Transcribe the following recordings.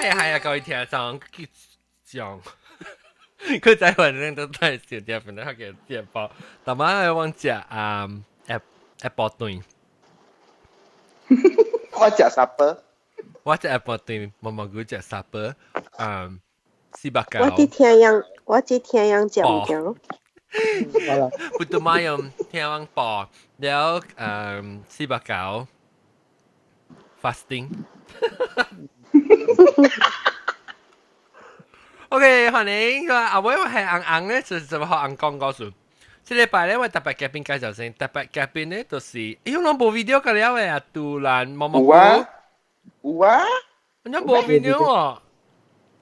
厲害啊！各位聽眾，去講，佢在反正都太少啲，反正佢嘅電報，但係我食啊下晡頓。我食 supper。我食下晡頓，毛毛菇食 supper，490。我佇聽人食物件咯。不都買用聽人報，了490 fasting。OK，歡迎阿偉，我係紅紅咧，就就學紅講故事。這禮拜咧，我特別嘉賓介紹先，特別嘉賓咧就是，因為攏無 video 個了嘅啊，杜蘭毛毛菇。有啊，有啊。人家無 video 哦。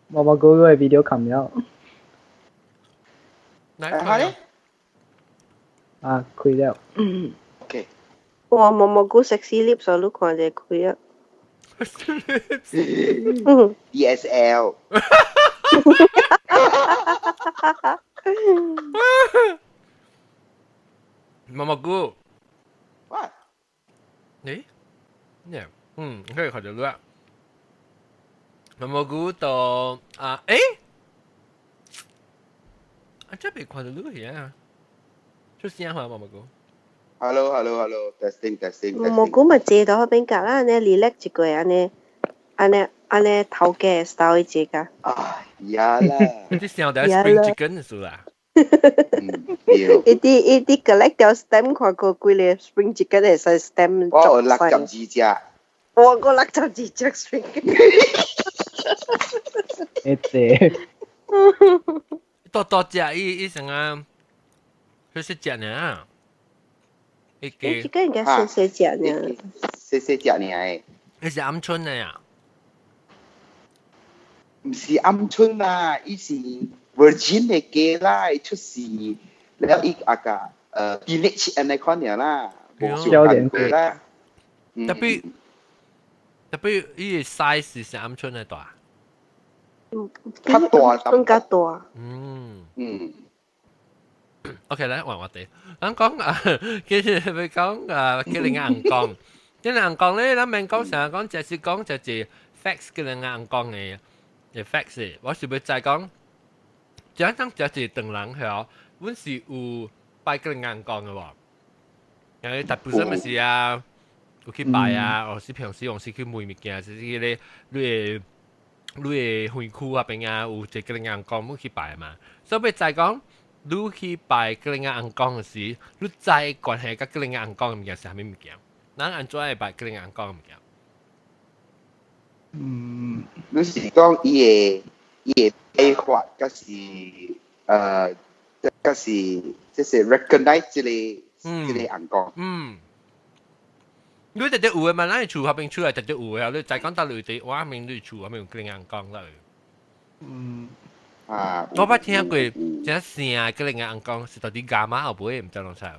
毛毛菇個 video 看了。來看咧。啊，開了。嗯。 OK。哇，毛毛菇 sexy lips 你看者開啊。 DSL。毛毛菇。喂。誒？咩？嗯，可以看到啦。毛毛菇到啊，誒？啊，這邊看到你啊？出聲話毛毛菇。 Hello，hello，hello，testing testing。毛毛菇咪坐到嗰邊格啦，呢 relax 一個按呢，按呢按呢頭家 style 這個。啊，呀啦。你想到 spring chicken 是啦？一啲一啲 collect 掉 stem 看過幾個 spring chicken 會使 stem 我有62隻。我個62隻 spring chicken。一隻。多多隻，伊伊成啊，佢識食呢。一個。這個應該細細隻呢。細細隻呢？誒。伊是鵪鶉的呀？毋是鵪鶉啊，伊是 virgin 的雞啦，伊出世了伊阿個teenage 按呢款爾啦，無相共過啦。 Tapi tapi 伊個 size 是鵪鶉的大。較大，更加大。嗯。嗯。 OK，來換話題。咱講啊，其實欲講啊，叫人尪公，叫人尪公咧，咱免講啥講，就是講就是 facts 叫人尪公的，嘅 facts。我是欲知講，這樣就是唐人曉，阮是有拜叫人尪公的無？因為大部分咪是啊，有去拜啊，或是平時用是去買物件，就是迄個你的你的園區那邊啊，有一個叫人尪公，阮去拜嘛。所以欲知講，你去拜叫人尪公的時，你知關係佮叫人尪公的物件是啥物物件？咱按怎會拜叫人尪公的物件？嗯，你是講伊的拜法，抑是抑是這是 recognize 這個尪公？嗯，你直直有的嘛？咱厝那邊出來直直有的啊！你再講到內地，我明你厝那邊有叫人尪公啦。嗯。啊！我捌聽過，這聲叫人尪公是到底伽馬後尾，毋知攏知無？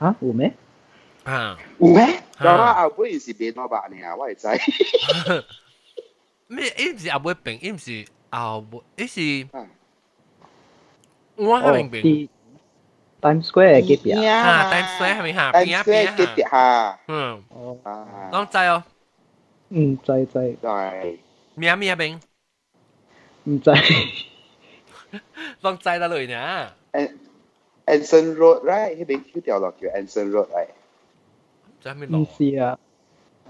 嚇，有咩？啊，有咩？伽馬後尾是變老肉爾，我會知。咩？伊毋是後尾變，伊毋是後尾，伊是我那邊變。 Times Square 隔壁。啊，Times Square 係咪嚇？ Times Square 隔壁嚇。嗯。攏知哦。嗯，知知。對。咩咩邊？毋知。攏知啦類呢。 Anson Road right？彼邊嗰條路叫 Anson Road right？知咩路？毋是啊，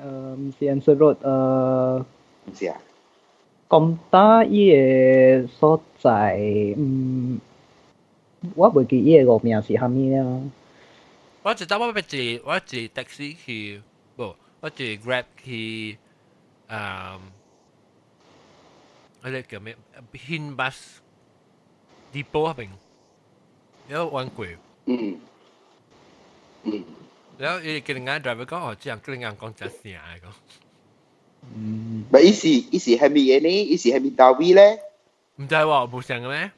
毋是 Anson Road，毋是啊。講打伊個所在，我袂記伊個名是啥物啊。我知道我欲坐，我坐 taxi 去，無，我坐 Grab 去，彼个叫咩？Hin Bus Depot 彼邊，有玩過。然後伊叫人家 driver 講，哦，這樣叫人家講真聲的講。嗯。唔，伊是蝦米的呢？伊是蝦米單位咧？毋知喎，無相的咩？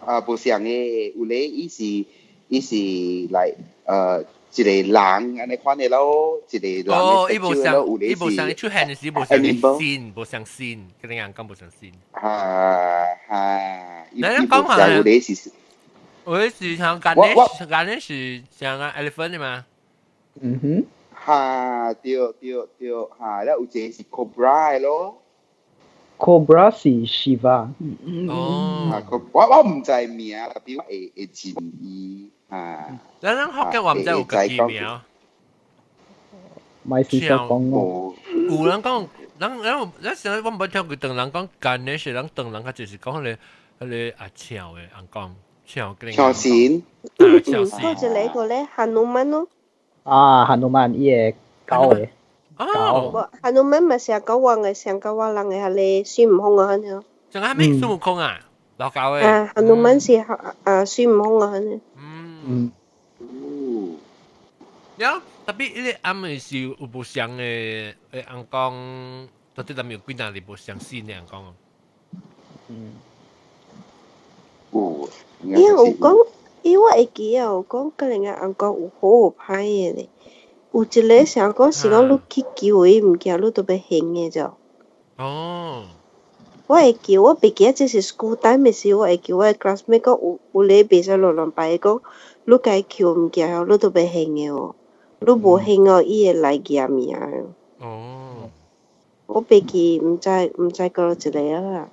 啊，無相的，有咧，伊是來一個人按呢款的咯，一個人哦，伊無相，伊無相，伊出現的時無相線，無相線，叫人講無相線。哈哈，你講下有咧是，有咧是像 Ganesh，Ganesh 是像啊 elephant 的嘛？嗯哼。哈，對對對，哈，了有一個是 cobra 的咯。Cobra 是 Shiva。哦。啊，我毋知名，特別我會認伊啊。咱福建話毋知有家己名。咪是說講無。有人講，咱咱上我毋捌聽過唐人講干的，是人唐人較就是講彼個阿笑的，人講笑。笑神。笑神。嗰一個咧，Hanuman 咯。啊，Hanuman 伊個狗的。哦。 Hanuman 咪成個王嘅，成個王人嘅係個孫悟空啊，肯定。仲係咩孫悟空啊？老狗的。啊，Hanuman 是啊孫悟空啊，肯定。嗯。嗯。了，特別彼個暗暝是有無相的，尪公到底咱們有幾若日無相信的尪公？嗯。有。伊有講，伊我會記啊，有講個人個尪公有好有歹的咧。有一個想講是講你去求伊物件，你都欲還的就。哦。我會記，我袂記得這是 school time 的時，我會記我的 classmate 講有禮袂使亂亂拜，講你共伊求物件哦，你都欲還的哦。你無還哦，伊會來舉命。哦。我袂記，毋知佗一個啊。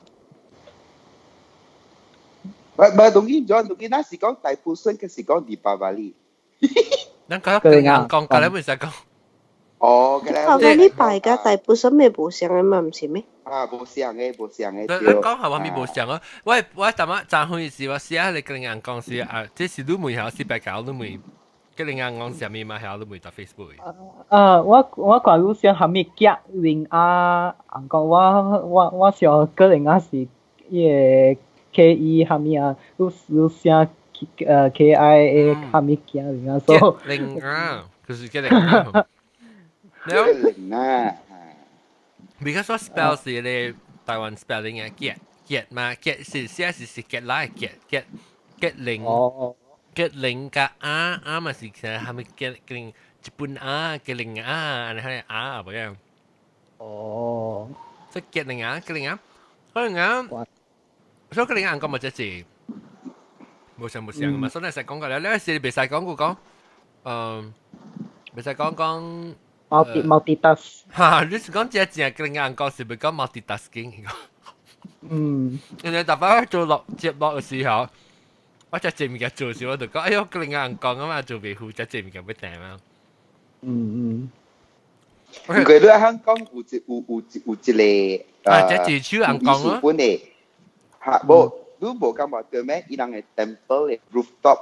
唔當然咗，當然那是講大部分，佢是講迪巴巴利。咱講講講，講你袂使講。哦，迪巴利拜佮大部分咪無相的嘛，毋是咩？啊，無相的，無相的。咱講係話咪無相啊！我淡仔昨昏時我寫你跟人講是啊，這是你問還是白搞你問？跟人講啥物嘛？還你問到 Facebook。啊，我看你寫蝦米吉靈啊，尪公我想可能啊是伊個 K E 蝦米啊，你寫KIA 蝦米吉靈啊，所以靈啊，就是吉靈啊。靈啊。 Because 我 spell 是咧台灣 spelling 啊，吉吉嘛，吉是寫是吉來吉吉吉靈，吉靈佮啊啊嘛是係咪吉靈一本啊吉靈啊，按呢係啊無樣。哦。即吉靈啊吉靈啊，可能啊，所以吉靈啊講嘛這是無相無相嘛，所以你使講過了，你是袂使講過講，袂使講講。 Multitask。哈！你是講這正吉靈講是咪講 multitasking？嗯。因為特別做落接落嘅時候，我只這物件做時，我就講，哎喲，吉靈講啊嘛，做袂負責這物件欲定啊。嗯嗯。佢都喺香港有一有有有一個啊，這是手尪公咯。本的嚇，無你無感覺到咩？伊人的 temple 的 rooftop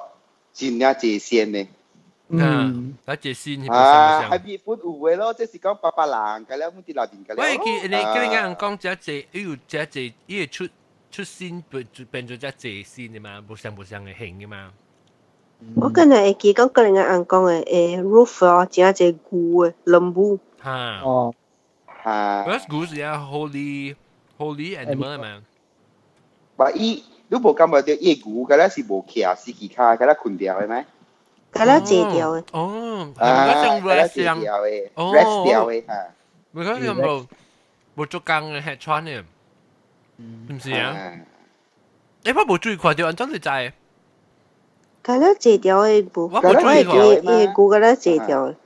真正濟仙的。嗯，啊，這仙是啊，係日本有的咯，這是講爸爸人，個了，阮佇內面個了。喂，佢你吉靈尪公這濟，伊有這濟，伊會出仙變做這濟仙的嘛，無相無相的形的嘛。我敢若會記講，吉靈尪公的roof 哦，真濟牛的 lembu。哈。哦。哈。嗰牛是啊，holy animal 嘛。把伊，你無感覺到伊牛，敢若是無徛死其跤，敢若睏著的咩？敢若坐著的。哦，啊，敢若坐著的，rest 掉的哈。唔可能無做工的係穿的，毋是啊？欸，我無注意看著，按怎你知？敢若坐著的無，我無注意看。伊的牛敢若坐著的。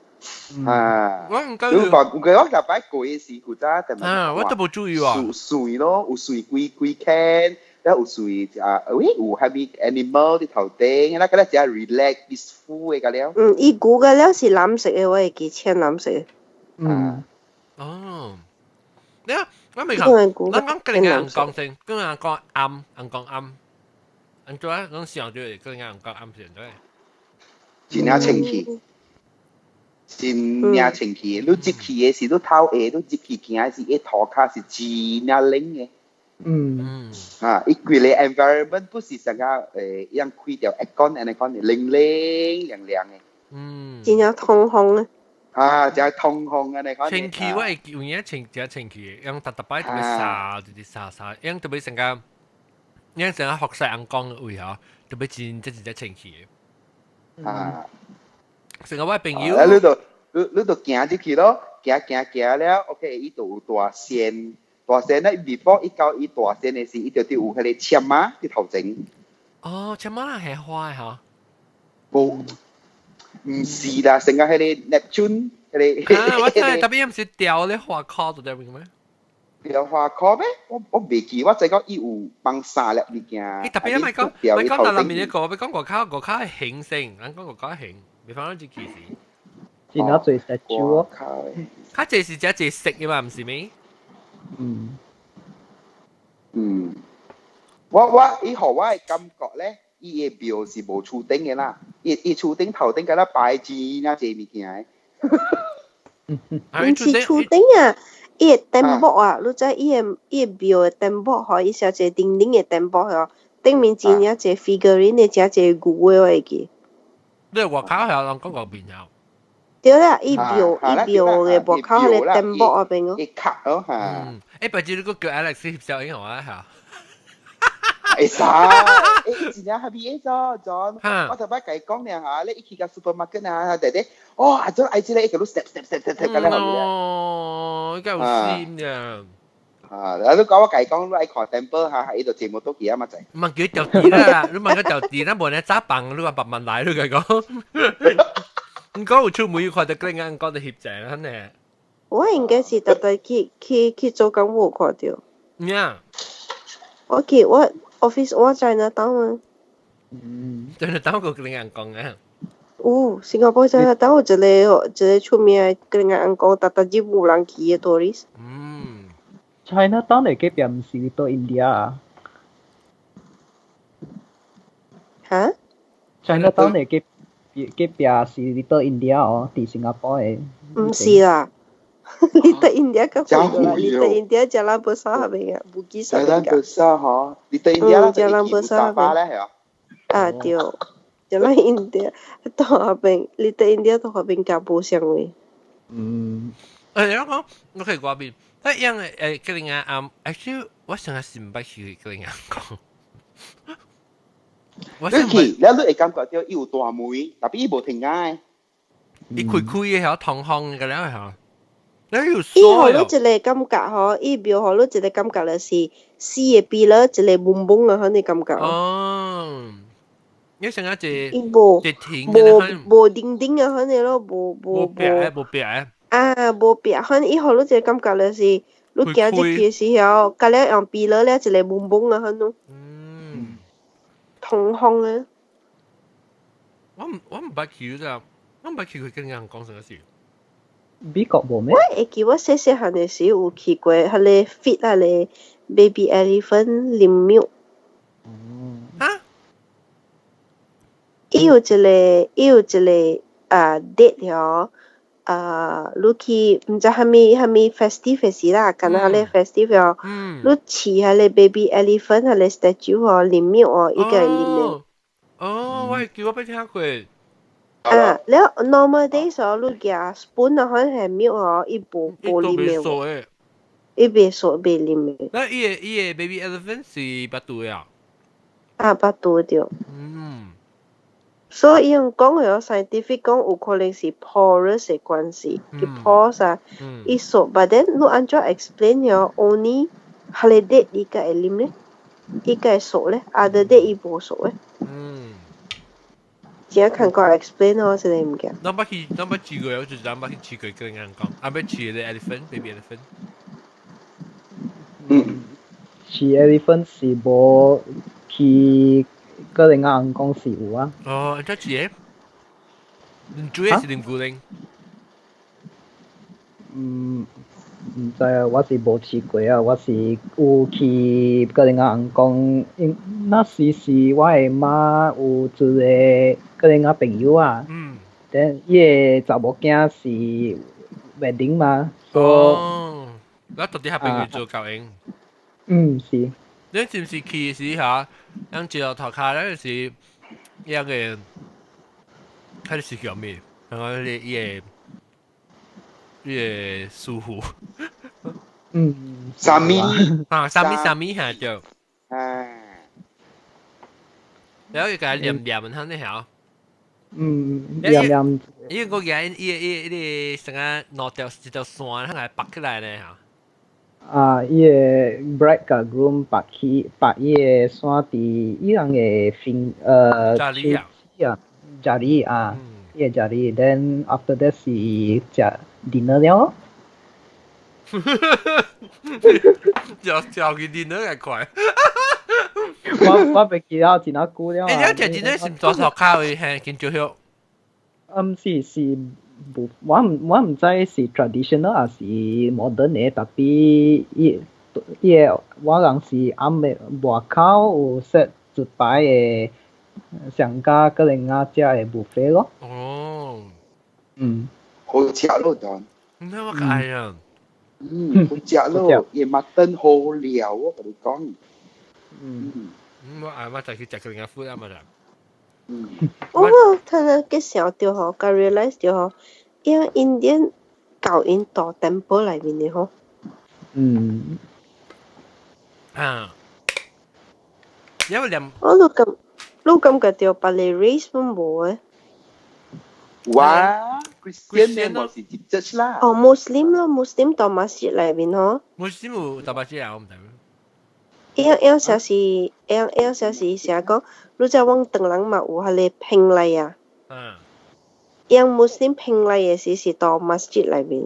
啊！我毋敢。你講，我近擺過的時，古早啊，我都無注意喎。水咯，有水幾幾間，了有水啊，喂，有蝦米 animal 佇頭頂，那個咧真 relax peaceful 的個了。嗯，伊牛個了是藍色的，我會記淺藍色的。嗯。哦。你啊，我未看，咱講吉靈尪公先，吉靈尪公暗，尪公暗，按怎啊？攏想著吉靈尪公暗是按怎？真正清氣。真正清氣，你入去的時，你頭下，你入去行的時，伊塗跤是真正冷的。嗯。啊，伊規個 environment 不是啥個樣開著 aircon 按呢款冷冷涼涼的。嗯。真正通風啊！啊，真通風按呢款。清氣我會有影清真清氣，用逐逐擺特別灑，就是灑灑，用特別成個，用成個福西尪公的位吼，特別真真真清氣的。啊。成個我朋友。啊，你就行入去咯，行行行了，OK，伊就有大仙，大仙咧，before 伊到伊大仙的時，伊就佇有彼個籤仔佇頭前。哦，籤仔係花的吼。無，毋是啦，成個彼個 Neptune，彼個。啊，我知，特別毋是吊咧花殼就對咩？雕花殼咩？我未記，我知講伊有放三粒物件。欸，特別啊，咪講咪講到內面一個，咪講外口外口係形成，咱講外口形，咪放咗只其實。真係最 statue 哦。較濟是只隻色嘅嘛，唔是咩？嗯。嗯。我伊予我的感覺咧，伊的廟是無厝頂的啦，伊厝頂頭頂敢若擺真啊濟物件的。毋是厝頂啊，伊的燈幕啊，你知伊的伊的廟的燈幕吼，伊是一個頂頂的燈幕吼，頂面真正濟 figurine 的，真濟牛的我會記。你外口係人講個邊有？對啦，伊廟伊廟的外口彼個燈幕嗰邊哦。伊卡哦嚇。欸，不知你閣叫 Alex 翕相影好啊嚇？會使，欸，真正係咪咗，John？我頭擺共伊講爾嚇，你一去到 supermarket 啊，弟弟，哦，阿 John 愛這個，伊共你 step step step step step 咁樣。哦，應該有心嘅。啊，你講我共伊講，你愛看 temple 嚇，伊就節目都記啊嘛仔。問佢掉地啦，你問佢掉地，咱無呢早放，你話慢慢來，你共伊講。你講有出門看到更眼講得翕正，肯定。我應該是特特去去去做工無看到。咩啊？我去我 office 我在那當啊。嗯，在那當個跟人講啊。有，新加坡在那當有一個一個出名的跟人講，逐逐日無人去的 tourist。嗯。 China 當的隔壁毋是 Little India 啊？哈？China 當的隔隔壁是 Little India 哦，佇新加坡的。毋是啦。Little India 較遠啦，Little India Jalan Besar 那邊啊，布吉薩 Jalan Besar 嗬，Little India 啦，Jalan Besar 咧係啊。啊對，Jalan India 到那邊，Little India 到那邊較無相位。嗯。欸，我講我去外面，一樣誒，個人啊，actually 我上個是毋捌去個人講。你去，你會感覺到伊有大門，但伊無停嘅。伊開開嘅係通風嘅了嚇。你有伊予你一個感覺吼，伊廟予你一個感覺就是四個 pillar 一個悶悶啊，彼個感覺。哦，你想一個伊無無無頂頂啊，彼個咯，無無無壁無壁。啊，無壁，反伊予你一個感覺就是，你行入去的時候，甲了用 pillar 了一個悶悶啊，彼咯。嗯。通風啊。我毋捌去咋，我毋捌去過跟人講啥事。美國無咩？我會記我細細漢的時有去過，彼個 feed 彼個 baby elephant 啉 milk。啊？伊有一個，伊有一個啊 date 哦，啊，你去毋知蝦米蝦米 festival 時啦，敢若彼個 festival 哦，你飼彼個 baby elephant 彼個 statue 哦，啉 milk 哦，伊個會啉的。哦，我會記我捌聽過。啊，了 normal days 哦，你舉 spoon 啊，可能係 milk 哦，伊無無啉的，伊袂熟袂啉的。那伊個伊個 baby elephant 是腹肚的啊？啊，腹肚對。所以用講的 scientific 講有可能是 porous 的關係，佢 pores 啊，伊熟，but then 你按怎 explain 哦，only 彼個 date 伊才會啉咧，伊才會熟咧，other date 伊無熟咧。真看過 explain 哦，這個物件。咱捌去，咱捌試過，我就是咱捌去試過跟人講，啊，捌試個 elephant baby elephant。試 elephant 是無去個人翁講是有啊。哦，這試個，主要是啉牛奶。嗯，毋知啊，我是無試過啊，我是有去個人翁講，因那時是我的媽有一個個人朋友啊，等伊的查某囝是 wedding 嘛，所以哦，我到底係朋友做教應。嗯是。你是毋是去時嚇？咱一路頭骹，咱就是一個，佢是叫咩？然後伊個伊個師傅。三米。啊，三米三米嚇就。啊。然後伊共念念問下你曉？嗯，念念。因為我見伊伊伊個成個攞條一條線，佢來拔起來呢嚇。啊，伊個 bride 佮 groom 拔起拔伊個線佇伊人的 fin 查理啊，啊，查理啊，伊個查理，then after that 是食 dinner 了。就就佢電腦係快。我袂記得真係久了。欸，你食真係是做頭卡位係見住曉？嗯，是是無，我毋知是 traditional 還是 modern 的，特別伊伊個我人是暗暝外口有設一排的上加個人仔食的 buffet 咯。哦。好食咯，當。唔知我愛啊。嗯，好食咯，伊 mutton 好料，我同你講。我愛我就去食個人家 food 啊嘛啦。我睇到嘅時候就嗬，個 realize 就嗬，因為 Indian 教𪜶到 temple 裏面的嗬。啊。因為連我都感，都感覺到別個 race 都無誒。哇，Christian 呢，無是入 church 啦。哦，Muslim 咯，Muslim 到 masjid 裏面嗬。 Muslim 有到 masjid 啊，我唔知。樣樣成是，樣樣成是成講，你知阮唐人嘛有彼个聘禮啊。樣 Muslim 聘禮的時是到 masjid 裏面。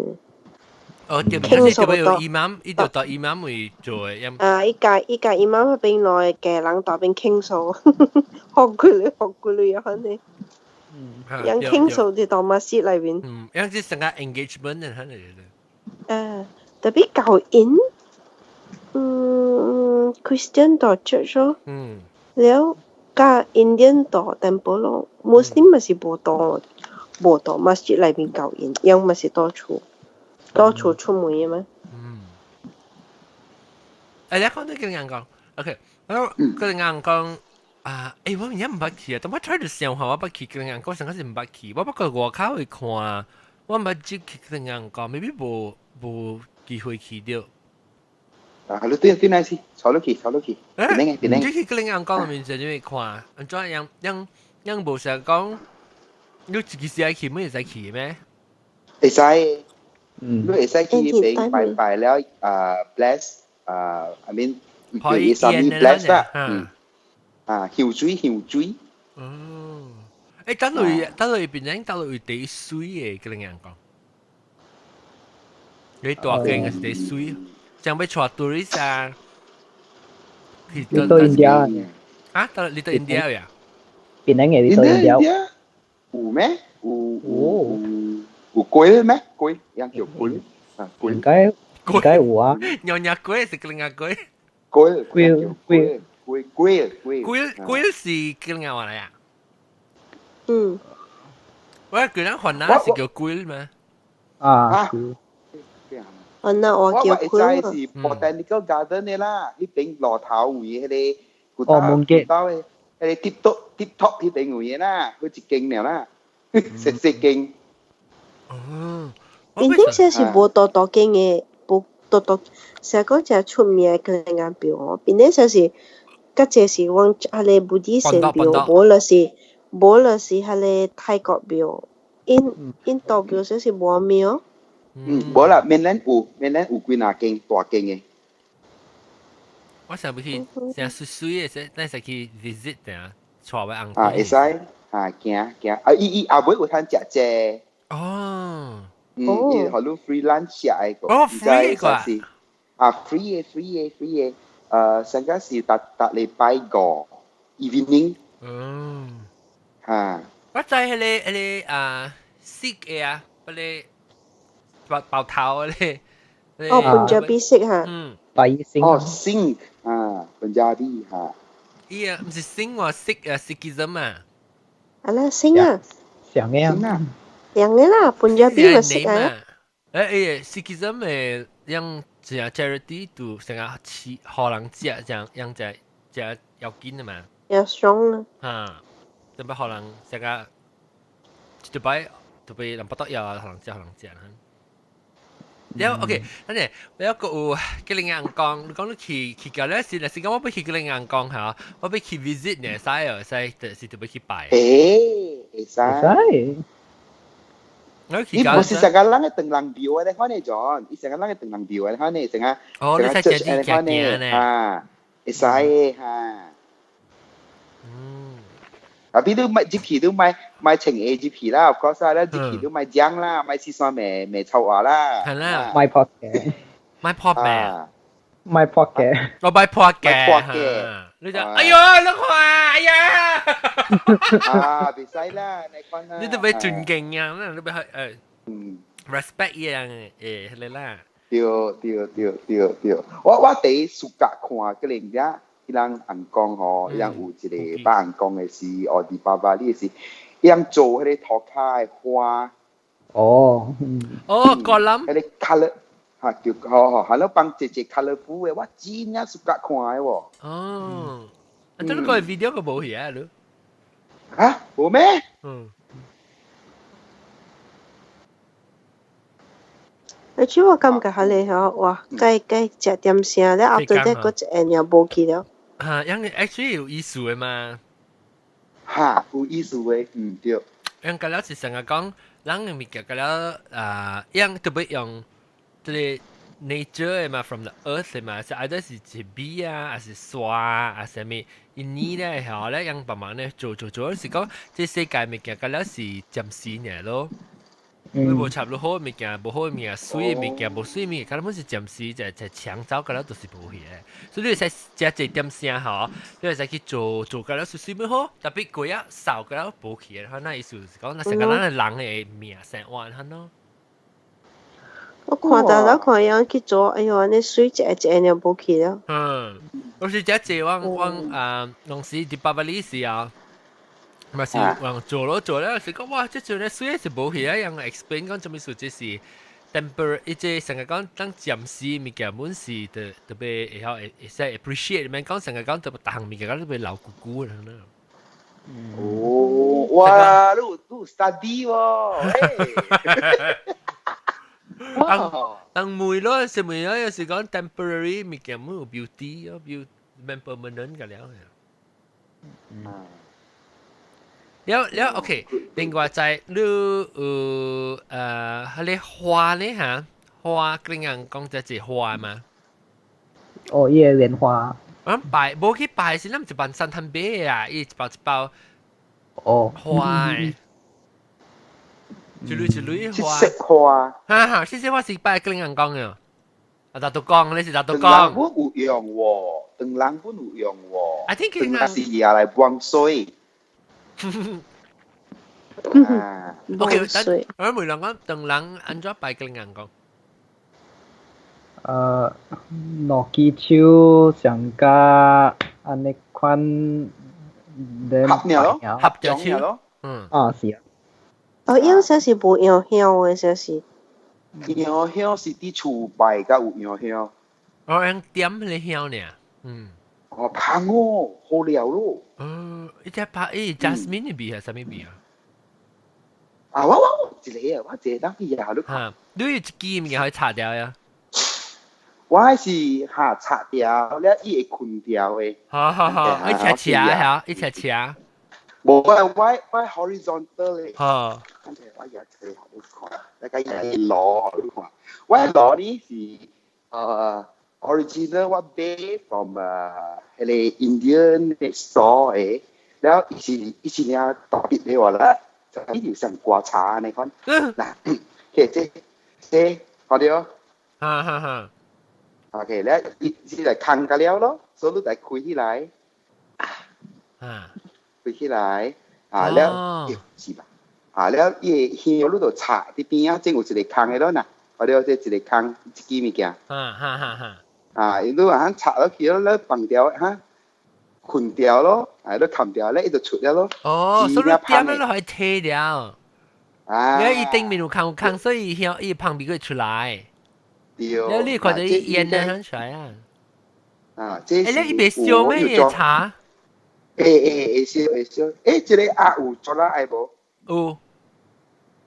哦，對，就是特別有 imam，伊就到 imam 會做的。啊，伊家伊家 imam 彼邊來家人到邊傾訴，學幾類學幾類啊，反正。樣傾訴就到 masjid 裏面。嗯，樣是成個 engagement 的，可能。啊，特別教𪜶，Christian 到 church 咯。了，佮 Indian 到 temple 咯，Muslim 嘛是無到無到 masjid 裏面教𪜶，樣嘛是到厝，到厝出門的嘛。嗯。誒，你講得幾樣講？OK，我個人講啊，誒，我而家毋捌去啊，但我 try to 想下，我捌去個人講，上個是毋捌去，我不過外口會看，我毋捌入去個人講，maybe 無無機會去到。啊，你對對那是，坐落去，坐落去。誒，邊個邊你去個人講面就會看，按怎樣樣樣無想講，你自己時去，咩會使去咩？會使，你會使去邊拜拜了啊，bless 啊，I mean 可以叫伊啥物 bless 啦，嗯，啊，香水香水。哦，誒，等落等落邊人等落第水的，個人講，你大間是第水，像欲帶 tourist 啊，你到 India 啊？到你到 India 呀？邊人嘅你到 India？有咩？有有有龜咩？龜，樣叫龜啊，龜。應該應該有啊。娘娘龜是個人龜。龜龜龜龜龜龜。龜龜是個人話來啊？嗯。我叫人雲南是叫龜咩？啊。雲南話叫龜。我是 botanical garden 的啦，彼邊路頭位彼個。哦，門記。嗰個 tip top tip top 彼邊位的啦，佢一間爾啦，細細間。哦。邊頂說是無多多間的，無多多，成講誠出名的可能廟哦。邊頂說是，較濟是阮彼个 Buddhist 廟，無就是無就是彼个泰國廟。印印度廟說是無廟。嗯，無啦，緬甸有，緬甸有幾若間大間的。我想欲去，成水水的，咱使去 visit 定，帶我翁。啊，會使，啊，行行，啊，伊伊後尾有通食濟。哦。嗯，伊予你 free lunch 食的個。哦，free 個。啊，free 的，free 的，free 的，上個是逐逐禮拜五 evening。嚇。我知彼个彼个啊，Sikh 的啊，彼个包包頭嗰個。哦，Punjabi Sikh 嚇。嗯。白星。哦，Singh 啊，Punjabi 嚇。伊啊，毋是 Singh 喎，Sikh 啊，Sikhism 啊。啊啦，Singh 啊。上嘅啊。樣嘅啦，Punjabi 咪識啊。誒誒，Sikhism 的樣一個 charity 就成個飼予人食，這樣樣只只要緊的嘛。要 strong 啊。嚇，特別予人食個，一擺特別人不得要予人食，予人食。了 OK，等陣了個有吉令人講，你講你去去到了時，若是講我欲去吉令人講嚇，我欲去 visit 呢，使哦，使就是特別去拜。誒，會使。會使。伊無是成個人嘅唐人廟的款的種，伊成個人嘅唐人廟的款的，成個哦，你使食啲款的啊，會使的哈。啊，比你買入去都買買穿鞋入去啦，of course 啦，入去都買醬啦，買四川賣賣臭話啦。係啦，買撲嘅。莫破病，莫破嘅，我莫破嘅，莫破嘅，你就哎呦，你看，哎呀，啊，袂使啦，你看啦，你都欲尊敬啊，你欲去respect 伊樣誒，係啦。對對對對對，我第一暑假看個人家，伊人尪公吼，伊人有一個拜尪公的時，哦，迪巴巴你的時，伊人做彼個塗跤的花。哦，哦，kolam，彼個 colour 哈，就吼吼，係咯，放一隻 colourful 的，我真正暑假看的喎。哦，啊，這個 video 個無去啊，你？啊，無咩？嗯。你知我感覺下咧吼，哇，該該食點聲咧，after that 閣一下又無去了。啊，因為 actually 有意思的嘛。哈，有意思的，嗯對。因個了是成日講，人嘅物件個了啊，因特別用這個 nature 的嘛，from the earth 的嘛，是either 是是米啊，還是沙啊，還是啥物？因呢咧吼咧，用幫忙咧做做做，是講這世界物件個了是暫時爾咯。你無插落好物件，無好物件，水的物件，無水物件，可能是暫時就就搶走，可能都是無去的。所以你會使食一點聲吼，你會使去做做個了水水好，特別過啊掃個了無去的，那意思是講，那成個咱的人的命生活安咯。我看到了看樣去做，哎喲，那水一下一下就無去了。嗯，我是食濟，我我啊，當時佇巴巴里時啊。嘛是人做咯做咧，是講哇，這陣咧水是無去啊，人 explain 講做咩事，這是 temporary，伊這成日講當暫時物件，本是特特別會曉會會使 appreciate，免講成日講特別逐項物件，講特別老久久的。哦，哇，你有你有 study 喎，人人問咯，是問咯，有時講 temporary 物件，冇有 beauty 咯，beauty 免 permanent 個了。嗯。了了，OK。另外在你有彼个花咧嚇，花跟人講這是花嘛？哦，伊個蓮花。我拜無去拜是咱一般三攤買啊，伊一包一包。哦。花的。一蕊一蕊花。色花。哈哈，色色花是拜跟人講的。啊，大都講，你是大都講。長人有用喎，長人本有用喎。 I think 長人是拿來放水。啊，OK，等我問人講，長人按怎拜跟人講？兩支手上加按呢款，合咯，合隻手咯，嗯，啊是啊。哦，有時是無用香的，這是。用香是佇厝拜才有用香。哦，用點彼个香呢？嗯。哦，香哦，好料咯。嗯，伊只拍伊 jasmine 的味還是啥物味啊？啊，我我一個啊，我一個當去也你。哈，你有一支物件可以拆掉呀？我是哈拆掉了，伊會困掉的。好好好，一斜斜嚇，一斜斜。無我我我 horizontal 的。好。我也這個你看，那個伊攞你看，我攞呢是original 我買 from 彼個 Indian 的 store 的，了伊是伊是領特別的話啦，伊就像瓜茶按呢款。嗱，OK，這這看著。哈哈哈。 OK，了伊是來空個了咯，所以你來開起來。啊。開起來，啊了，是吧？啊了，伊的香你就插佇邊仔，正有一個空的咯吶，看著這一個空一支物件。啊哈哈哈。啊，你若插落去咯，你放掉哈，困掉咯，啊，你冚掉咧，伊就出了咯。哦，所以你點了可以退掉。啊。因為伊頂面有空有空，所以香伊旁邊會出來。對。你看到伊煙咧出來啊。啊，這是。欸，你伊袂燒咩？伊茶。會會會燒會燒，欸，這個鴨有做啦愛無？有。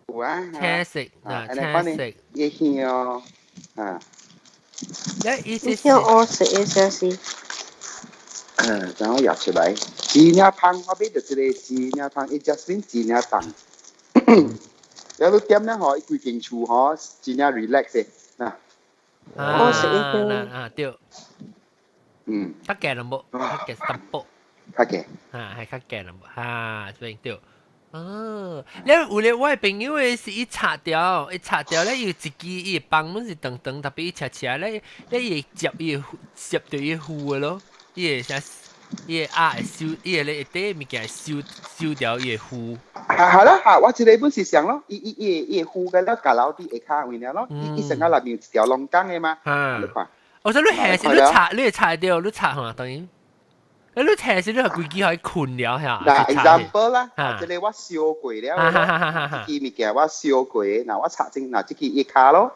有啊。青色，嗱，青色。伊香啊。你香烏色的這是。嗯，等我舀出來，真正香，我買著這個真正香，伊 jasmine 真正重。了你點了吼，伊規間厝吼，真正 relax 的，嗱。烏色的香。啊對。嗯。較價淡薄，較價淡薄。較價。啊，係較價淡薄，哈，這邊對。哦，你有咧，我的朋友的是伊拆掉，伊拆掉咧，伊有一支伊的棒本是長長，特別伊拆起來咧，咧伊會接伊會接到伊護的咯，伊會啥，伊會壓會收，伊會咧一塊物件會收收掉伊的護。係啦，嚇，我這個本是想咯，伊伊伊伊護嘅了，架樓啲下骹位爾咯，伊伊成個內面有一條龍崗的嘛，你看。我說你下是你拆，你會拆掉，你拆嚇當然。你聽是你係規支可以困了嚇。嗱，example 啦，這個我燒過了，這支物件我燒過，嗱我插正嗱這支一卡咯，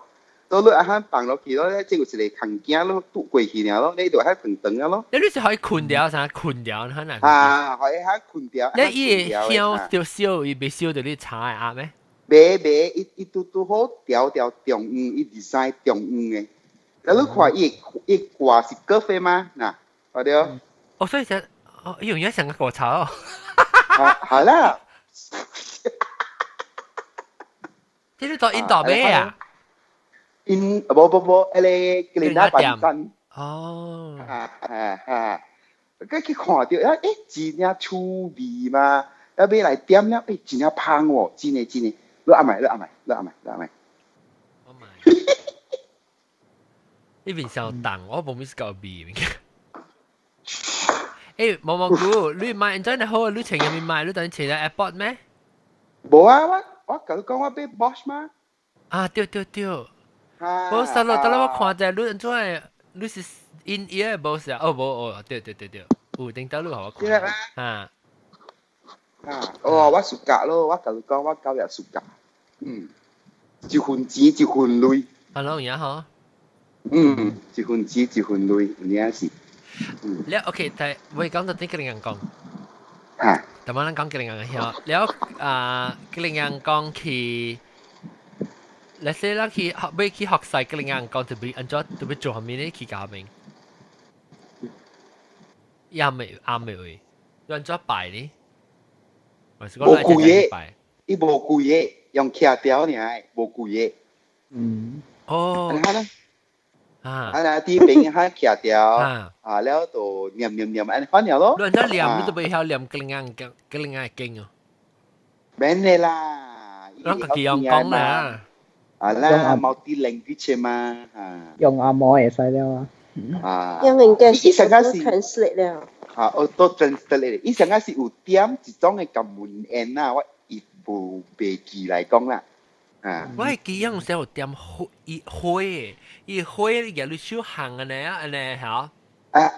到你啊哈放落去咯咧，這有一個空間咯，拄過去了咯，你就喺長長了咯。你是可以困掉啥？困掉很難。啊，可以喺困掉。你伊會香就燒，伊袂燒到你炒的鴨咩？袂袂，伊伊拄拄好調調中央，伊 design 中央的。你看伊伊掛是咖啡嗎？嗱，看到。哦，所以就哦，用咗成個過炒。啊，係啦。這你做印度咩啊？印，無無無，迄個吉林那板山。哦。啊啊啊！佢去看到，啊，欸，真正趣味嘛，啊，買來點了，欸，真正芳哦，真的真的，你阿買，你阿買，你阿買，你阿買。我買。呢邊上重，我無咩是夠味。欸，毛毛菇，你買真係好，你前日面買，你等前日 airport 咩？無啊，我我甲你講，我買 Bosch 嘛。啊，對對對。我實落，等下我看者，你怎會？你是 in ear 無是啊？哦，無哦，對對對對，有頂到你予我看。啊。啊，哦，我暑假咯，我甲你講，我九月暑假。嗯，一分錢一分鐳。啊，攏有影吼。嗯，一分錢一分鐳，有影是。了 OK，但我講到啲吉林人講，嚇，但我咱講吉林人曉，了啊，吉林人講去，你說咱去學欲去學習吉林人講，特別按怎特別做啥物呢？去教明，啱未啱未位，按怎拜呢？無規個，伊無規個，用徛條爾，無規個。嗯。哦。啊，啊，啲邊喺徛條，啊，了就念念念，按呢款了咯。你按怎念，你都袂曉念吉林人經，吉林人經哦。免的啦，咱家己用講啦。啊啦，multi language 嘛，啊。用阿毛會使了啊。啊。用應該是 translate 了。啊，auto translate，伊上個是有點一種的共文言啦，我伊無袂記來講啦。啊！我會記用時有點火，伊火的，伊火的，你手行按呢按呢嚇。啊，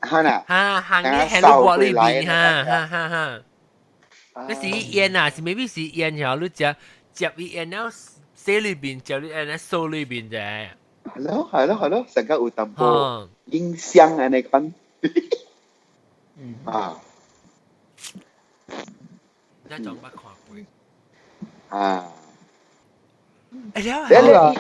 哈啦。哈，行嘅喺你鍋裏邊，哈哈哈哈。你是煙啊，是 maybe 是煙嚇，你食食伊煙了，洗裏邊，食你煙咧掃裏邊啫。係咯，係咯，係咯，成個有淡薄影響按呢款。啊。一種捌看過。啊。哎了，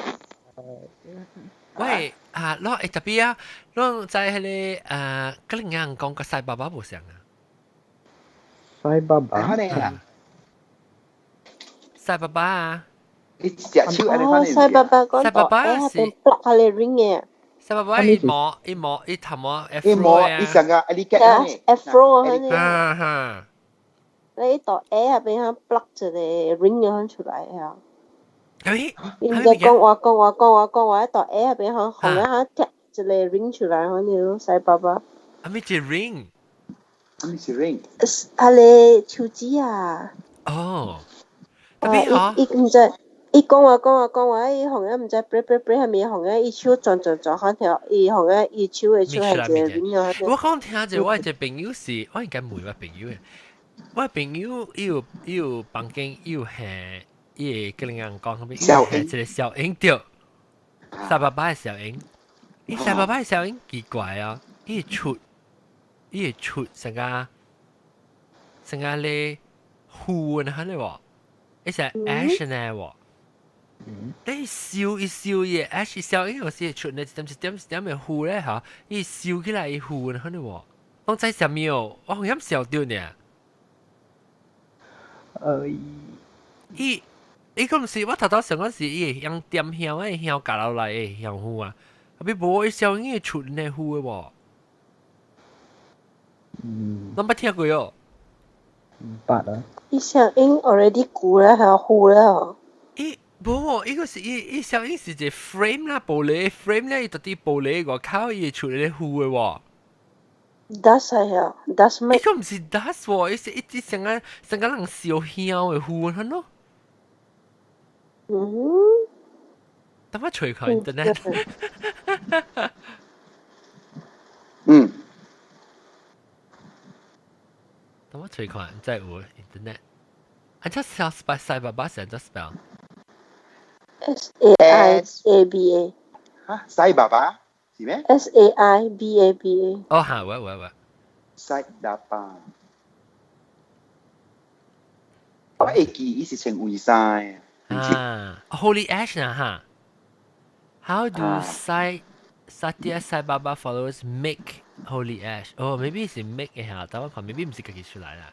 喂啊，攞會特別啊，攞在彼個啊，吉林人講佮賽爸爸無相啊。賽爸爸。賽爸爸啊。你隻手按呢款。賽爸爸講賽爸爸是 block 下你 ring 嘅。賽爸爸伊摸伊摸伊頭毛 afro 啊。伊上個啊你嘅 afro 啊。哈哈。你到 A 下邊響 block 一個 ring 響出來啊。誒，伊就講話講話講話講話，到 A 下邊響紅一下踢一個 ring 出來，響條賽爸爸。啊咩是 ring？啊咩是 ring？啊你手指啊。哦。啊！伊伊毋知，伊講話講話講話，伊紅一毋知 break break break 係咪紅一伊手轉轉轉，響條伊紅一伊手的手係一個 ring 啊。我講聽者，我一個朋友是，我應該問我朋友的。我朋友伊有伊有房間，伊有下。伊會跟人講啥物？伊一個小鷹對，賽爸爸的小鷹，伊賽爸爸的小鷹奇怪啊！伊會出，伊會出成個成個咧糊呢，係無？伊是 ash 呢無？你燒伊燒伊 ash 小鷹有時會出呢一點一點一點的糊咧嚇，伊燒起來伊糊呢，係無？講知啥物哦？我好像笑到呢。伊。伊講是，我頭頭想講是伊會用點香的香加落來的香糊啊，啊比無伊小英會出呢糊的無？嗯，攏捌聽過哦。毋捌啊。伊相影 already 舊啦，係糊啦。伊無，伊個是伊伊相影是一個 frame 啦，玻璃 frame 咧，伊到底玻璃外口伊會出來糊的喎。 Dust 係啊，dust 咩？伊個毋是 dust 喎，伊是一直成個成個人燒香的糊，係咯。等我隨佢 internet。等我隨看，真係有 internet。I just spell 賽爸爸，成隻 spell。 S A I A B A。嚇，賽爸爸是咩？SAIBABA。哦，嚇，喂喂喂。賽爸爸。我會記伊是穿衛衫的。啊，Holy Ash 啊哈。How do Sai Satya Sai Baba followers make Holy Ash？哦，maybe 是 make 嘅嚇，等我看，maybe 唔是自己出來啦。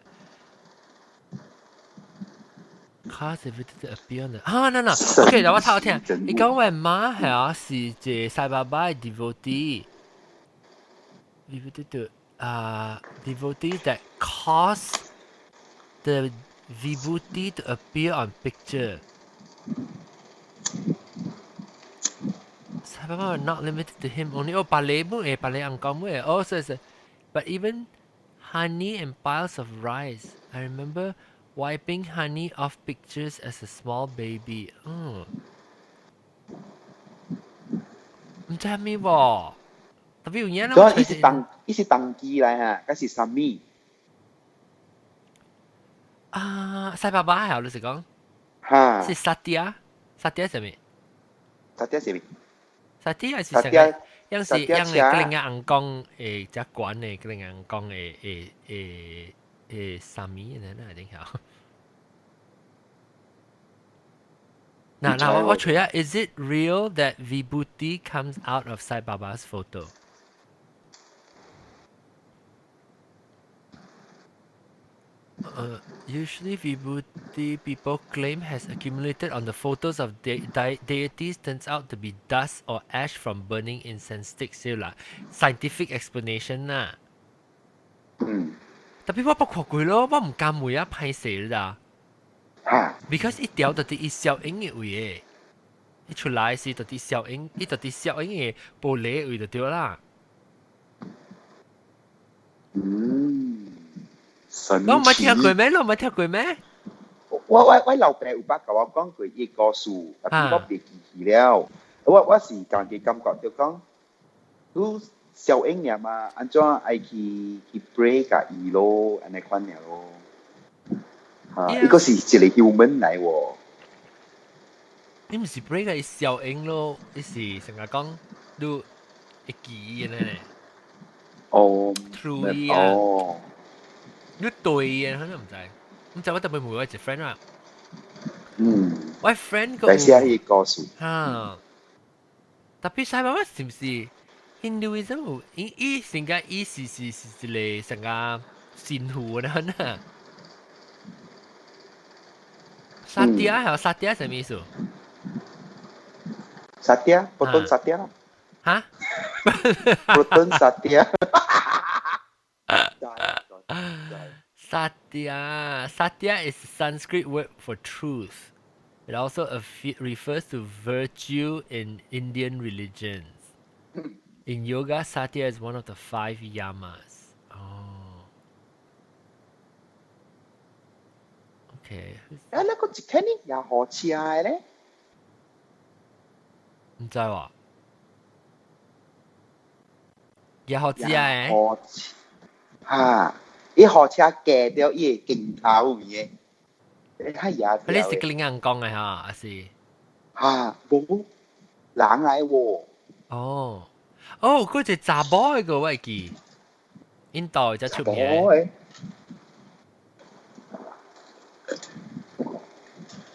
Cause if it appear on the 啊，那那，OK，等我睇我聽。你講我媽係啊，是一個賽爸爸嘅 devotee。devotee to 啊，devotee that cause the vibhuti to appear on picture. 賽爸爸 not limited to him only. 哦，別個冇誒，別個人講冇誒。哦，是是，but even honey and piles of rice. I remember wiping honey off pictures as a small baby. 嗯，唔知係咩喎？特別有影啦。所以伊是當伊是當機來嚇，還是啥物？啊，賽爸爸係你是講？嚇。是薩蒂亞，薩蒂亞係咩？薩蒂亞係咩？薩蒂亞是成個，樣是樣係個另外人講誒，只管的，個另外人講誒誒誒誒啥物呢？那一定曉。嗱嗱，我我揣下，Is it real that vibhuti comes out of Sai Baba's photo? Usually vibhuti people claim has accumulated on the photos of deities turns out to be dust or ash from burning incense sticks 啦。Scientific explanation 啦。特別我不看過咯，我唔敢問啊，歹勢啦。Because 一條就啲伊小影嘅位嘅，一出來是就啲小影，伊就啲小影嘅玻璃位就對啦。你我唔係聽過咩？你唔係聽過咩？我老爸有捌共我講過伊個故事，但是我袂記起了。我是家己感覺就講，你小影爾嘛，按怎愛去去 pray 共伊咯，按呢款爾咯。嚇，伊個是一個 human 來喎。你毋是 pray 共伊小影咯，伊是成日講你會記的呢。哦。 True 啊。哦。你對嘅，可能唔知，唔知我特別問我一個 friend 啦。我 friend 個。但是係故事。嚇。特別賽爸爸是唔是 Hinduism 有？伊伊成個伊是是是一個成個神父呢？呢。薩蒂亞係薩蒂亞什麼意思？薩蒂亞，普通薩蒂亞啦。嚇？普通薩蒂亞。 Satya. Satya is a Sanskrit word for truth. It also refers to virtue in Indian religions. In yoga, Satya is one of the five yamas. Oh. Okay. 啊，那個一天呢，也好車的咧。唔知喎。也好車的。好車。嚇！伊火車過掉伊的鏡頭面的，你睇也。你是跟人講的嚇，還是？嚇，無人來喎。哦，哦，嗰隻查某的個我會記，印度才出名。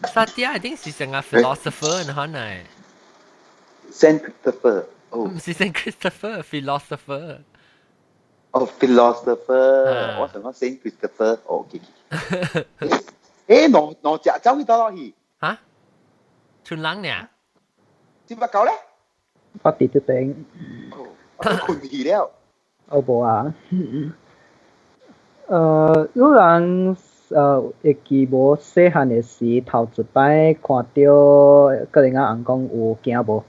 薩蒂亞一定是成個 philosopher 可能。 Saint Christopher，哦。唔是 Saint Christopher，philosopher。哦，philosopher，我想講 Saint Christopher，哦，OK。誒，兩兩隻走去倒落去？嚇？全人呢？489咧？我佇這邊。哦，我睏去了。哦，無啊。有人會記無細漢的時頭一擺看著哥苓仔尪公有驚無？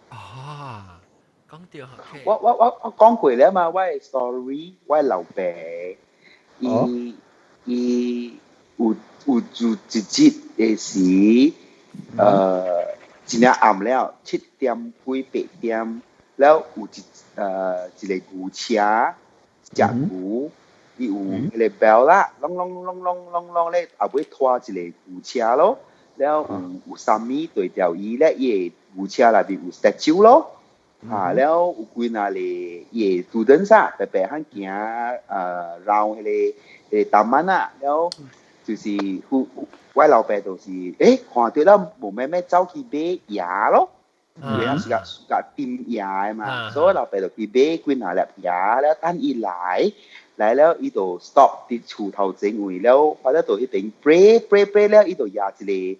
啊，講著 OK。我講過了嘛，我的 story，我的老爸，伊伊有有做一日的時，真正暗了，7點幾8點，了有一個牛車，一隻牛，伊有彼個 bell 啦，啷啷啷啷啷啷咧，後尾拖一個牛車咯，了有三米對著伊咧，伊的牛車內面有 statue 咯。啊，了有幾若個伊的 students 啊，白白漢行繞彼個 taman 啊，了就是我老爸就是看著了無咩咩走去買椰咯，伊是共共點椰的嘛，所以我老爸就去買幾若粒椰了，等伊來來了，伊就 stop 佇厝頭前位了，反正就彼邊 pray pray pray 了，伊就舉一個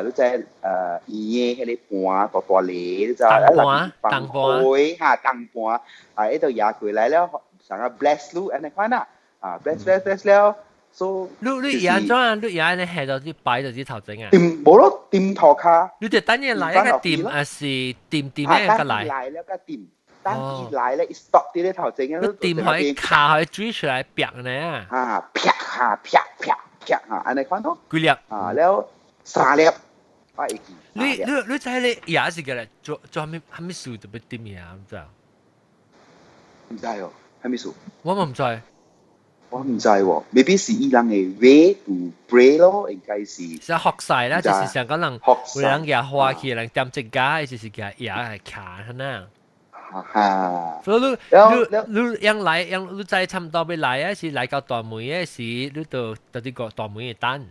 你知圓的彼個盤大大粒，你知啊？銅盤，銅盤，哈，銅盤，啊，伊就舉過來了，啥個 bless 你按呢款啦，啊，bless bless bless 了，so 你舉怎啊？你舉你下到啲擺到啲頭前啊？掂無咯，掂塗跤。你就等伊來一個掂，還是掂掂一個來？來了個掂，等伊來咧，stop 佇咧頭前啊！你掂可卡可追出來啪呢？啊，啪哈啪啪啪啊，按呢款咯。幾粒？啊，了三粒，我會記。你知你也是個咧，做做啥物啥物事特別掂嘢，毋知？毋知哦，啥物事？我嘛毋知。我毋知喎，maybe 是伊人的 way to pray 咯，應該是。是學晒啦，就是上個人，有人舉花去，人點一家，就是舉椰來卡吶。哈哈。所以你你你樣來樣，你知差毋多欲來啊，是來到大門的時，你就佇佇個大門的等。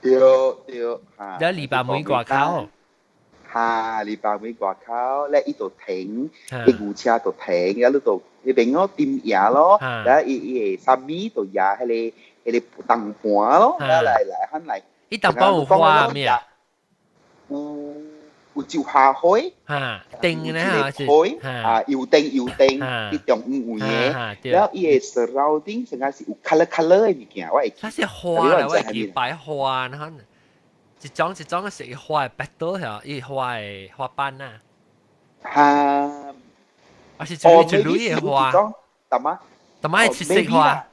對對，哈。你禮拜門外口。哈，禮拜門外口，咧伊就停，伊牛車就停，啊，你就彼邊咯點椰咯，然後伊伊會三米就舉彼個銅盤咯，來來來，喊來。伊銅盤有花咩啊？有有就下花。哈，燈咧哈是。花啊，油燈油燈，佇中央有的，然後伊的 surrounding 成個是有 colour colour 的物件，我會記。它是花啦，我會記擺花，然後一種一種是花的 petal 係伊花的花瓣啊。哈。還是一類一類的花。淡仔。淡仔是色花。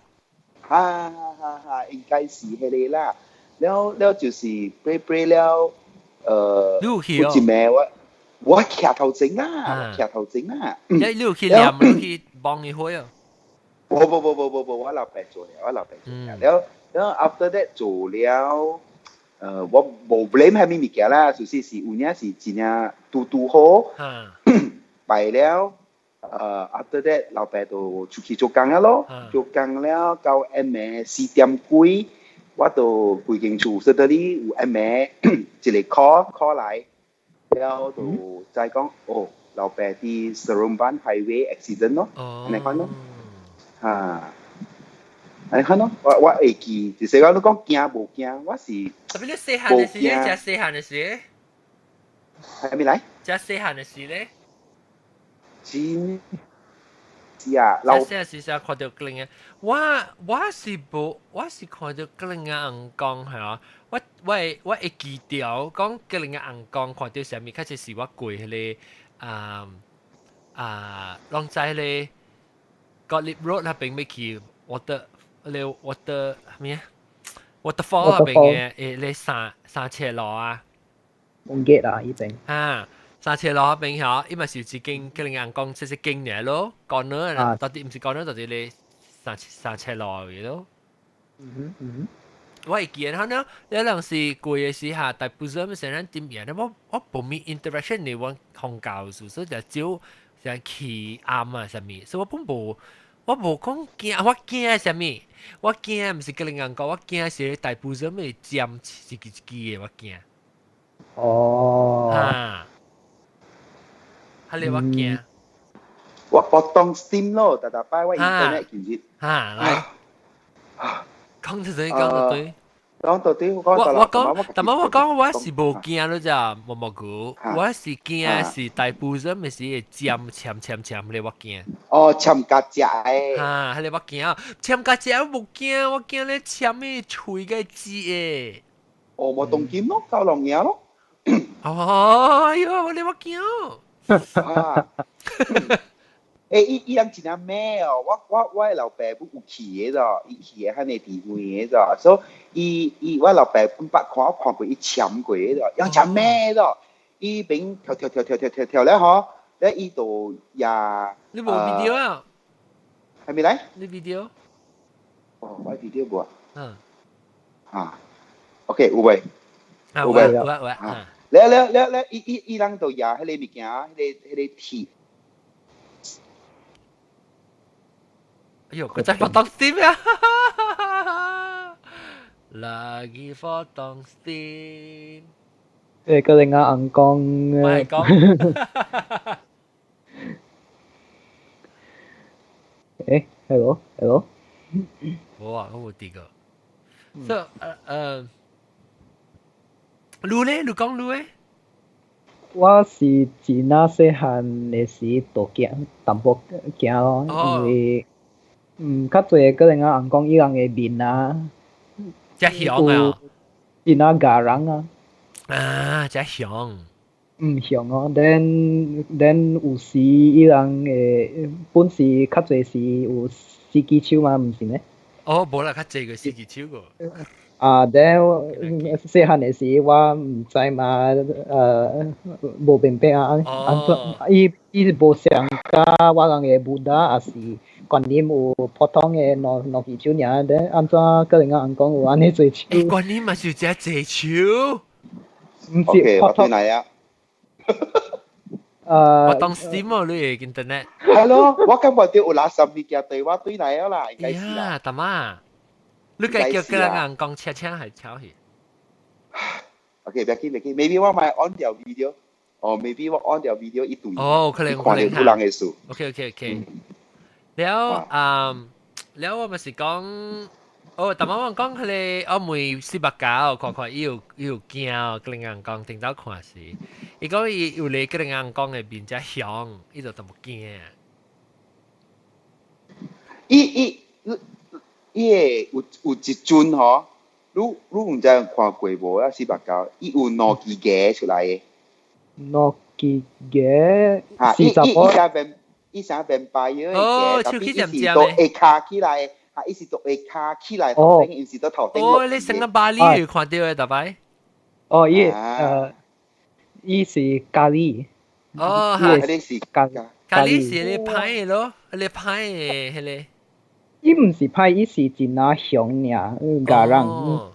哈哈哈，應該是彼個啦。了了就是 pray pray 了。你有去哦？有一暝我徛頭前啦，徛頭前啦。你有去念，你去幫伊火哦？無無無無無無，我老爸做了，我老爸做了。了了，after that 做了，我無 blame 啥物物件啦，就是是有影是真正拄拄好，拜了，after that 老爸就出去做工啊咯，做工了到暗暝4點幾。我就規間厝 suddenly 有暗暝一個 call call 來，了就再講哦，老爸佇 Seremban Highway accident 咯，按呢款咯，哈，按呢款咯，我會記，就是講你講驚無驚，我是特別你細漢的時咧，食細漢的時，係咪來？食細漢的時咧，真是啊，老細時時看著哥苓仔，我是無，我是看著哥苓仔尪公係啊，我會記著講哥苓仔尪公看著啥物，確實是我過彼個啊啊，攏知彼個 Gottlieb Road 那邊欲去 water 咧 water 啥物啊？waterfall 那邊的咧三車路啊，忘記啦，依邊。啊。三車路那邊吼，伊嘛是有一間哥苓仔尪公，這是間爾咯，corner 啊，到底毋是 corner，就是咧三車路嘅咯。嗯哼嗯哼。我會記得呢，有陣時過嘅時下，大部分成日點嘢咧，我無咩 interaction 你我控教數，所以就少成起暗啊啥物，所以我本無我無講驚，我驚啥物？我驚毋是哥苓仔尪公，我驚是大部分會尖一支一支的，我驚。哦。啊。係你我驚。我搏當 steam 咯，逐逐擺我 internet 其實。哈，來。講就對，講就對。講到底我我我講，但係我講我是無驚咯咋，毛毛菇，我是驚是大部分咪是會尖鉗鉗鉗咧，我驚。哦，鉗甲食的。哈，彼個我驚，鉗甲食我無驚，我驚咧鉗伊喙個舌的。哦，無動金咯，夠龍嘢咯。哦，哎喲，我咧我驚。啊！欸，伊伊人真正咩哦？我的老爸母有去的咋，伊去的遐爾地方的咋，所以伊伊我老爸本捌看我看過伊潛過的咋，伊潛咩咋？伊邊跳跳跳跳跳跳跳咧嗬，咧伊就也。你無 video 啊？係咪來？你 video？哦，我 video 無啊。嗯。啊，OK，有未？有未？有有啊。了了了了，伊伊伊人就也彼個物件，彼個彼個鐵。哎呦，佢真係發動 steam 啊！Lagi 發動 steam。誒，個另外紅講。我係講。誒，hello，hello。冇啊，我冇啲個。所以，你咧，你講你咧？我是自那細漢的時就驚，淡薄驚咯，因為嗯，較濟可能啊，紅講伊人的面啊，遮凶啊，真啊咬人啊，啊，遮凶，嗯，凶哦。then then 有時伊人會本是較濟是有四支手嘛，毋是咩？哦，無啦，較濟個四支手個。啊，then 細漢的時我毋知嘛，無明白啊，按怎伊伊無像佮我人的 Buddha 抑是觀音有普通的兩兩支手爾，then 按怎個人翁講有按呢濟手？欸，觀音嘛是有遮濟手？毋是普通來啊。我當時冇你的 internet。係咯，我感覺到有垃圾物件對我對來了啦，應該是啦。大媽。你該叫個人講車車係超去。 OK，別緊別緊，maybe 我咪按掉 video，哦，maybe 我按掉 video 一對。哦，可能看到有人的數。 OK OK OK。了，嗯，了我咪是講，哦，大媽我講佢個，我問四百九，看看伊有伊有驚，個人講頂到看時，伊講伊有咧個人講的面遮凶，伊就淡薄驚。伊伊。伊個有有一陣吼，你你毋知有看過無啊？四百九，伊有兩支牙出來的。兩支牙，哈，伊伊伊啥變，伊啥變白的哦，牙，特別伊是都下跤起來的，哈，伊是都下跤起來頭頂，伊是都頭頂。哦，你成個巴黎有看到的，大擺？哦，伊伊是咖喱。哦，哈，伊是咖咖喱是你歹的咯，你歹的彼個。伊毋是歹，伊是真啊凶爾，咬人。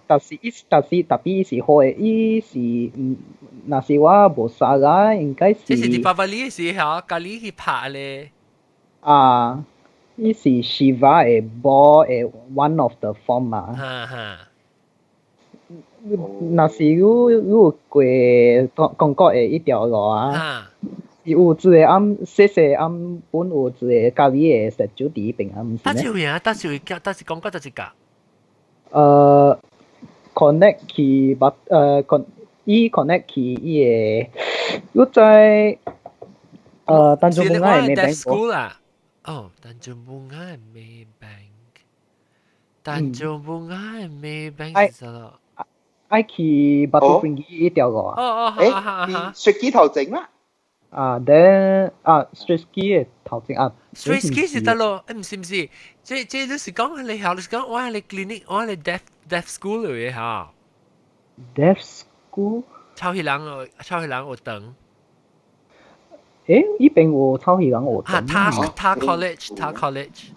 但是伊但是特別伊是好的，伊是嗯，若是我無錯啦，應該是。這是佇巴巴里時候，咖喱去拍咧。啊，伊是 Shiva 的某的 one of the form 嘛。哈哈。若是你你有過韓國的一條路啊。有一個暗細細暗本有一個咖喱的石酒佇彼邊啊，毋是咩？搭是位啊？搭是位搭是講過搭一個？connect 去捌con 伊 connect 去伊個，你知丹絨布亞的 Maybank school 啊？哦，丹絨布亞的 Maybank，丹絨布亞的 Maybank 是啥咯？愛去 Batu Ferringhi 一條路啊？哦哦，欸，雪機頭前啦。啊，then 啊，Straits 的頭前啊，Straits 是得咯？欸，毋是毋是，這這你是講你校，你是講我係你 clinic，我係你 deaf deaf school 嚟嘅嚇。 Deaf school？臭氣人哦，臭氣人學堂。欸，依邊有臭氣人學堂。啊，他他 college，他 college。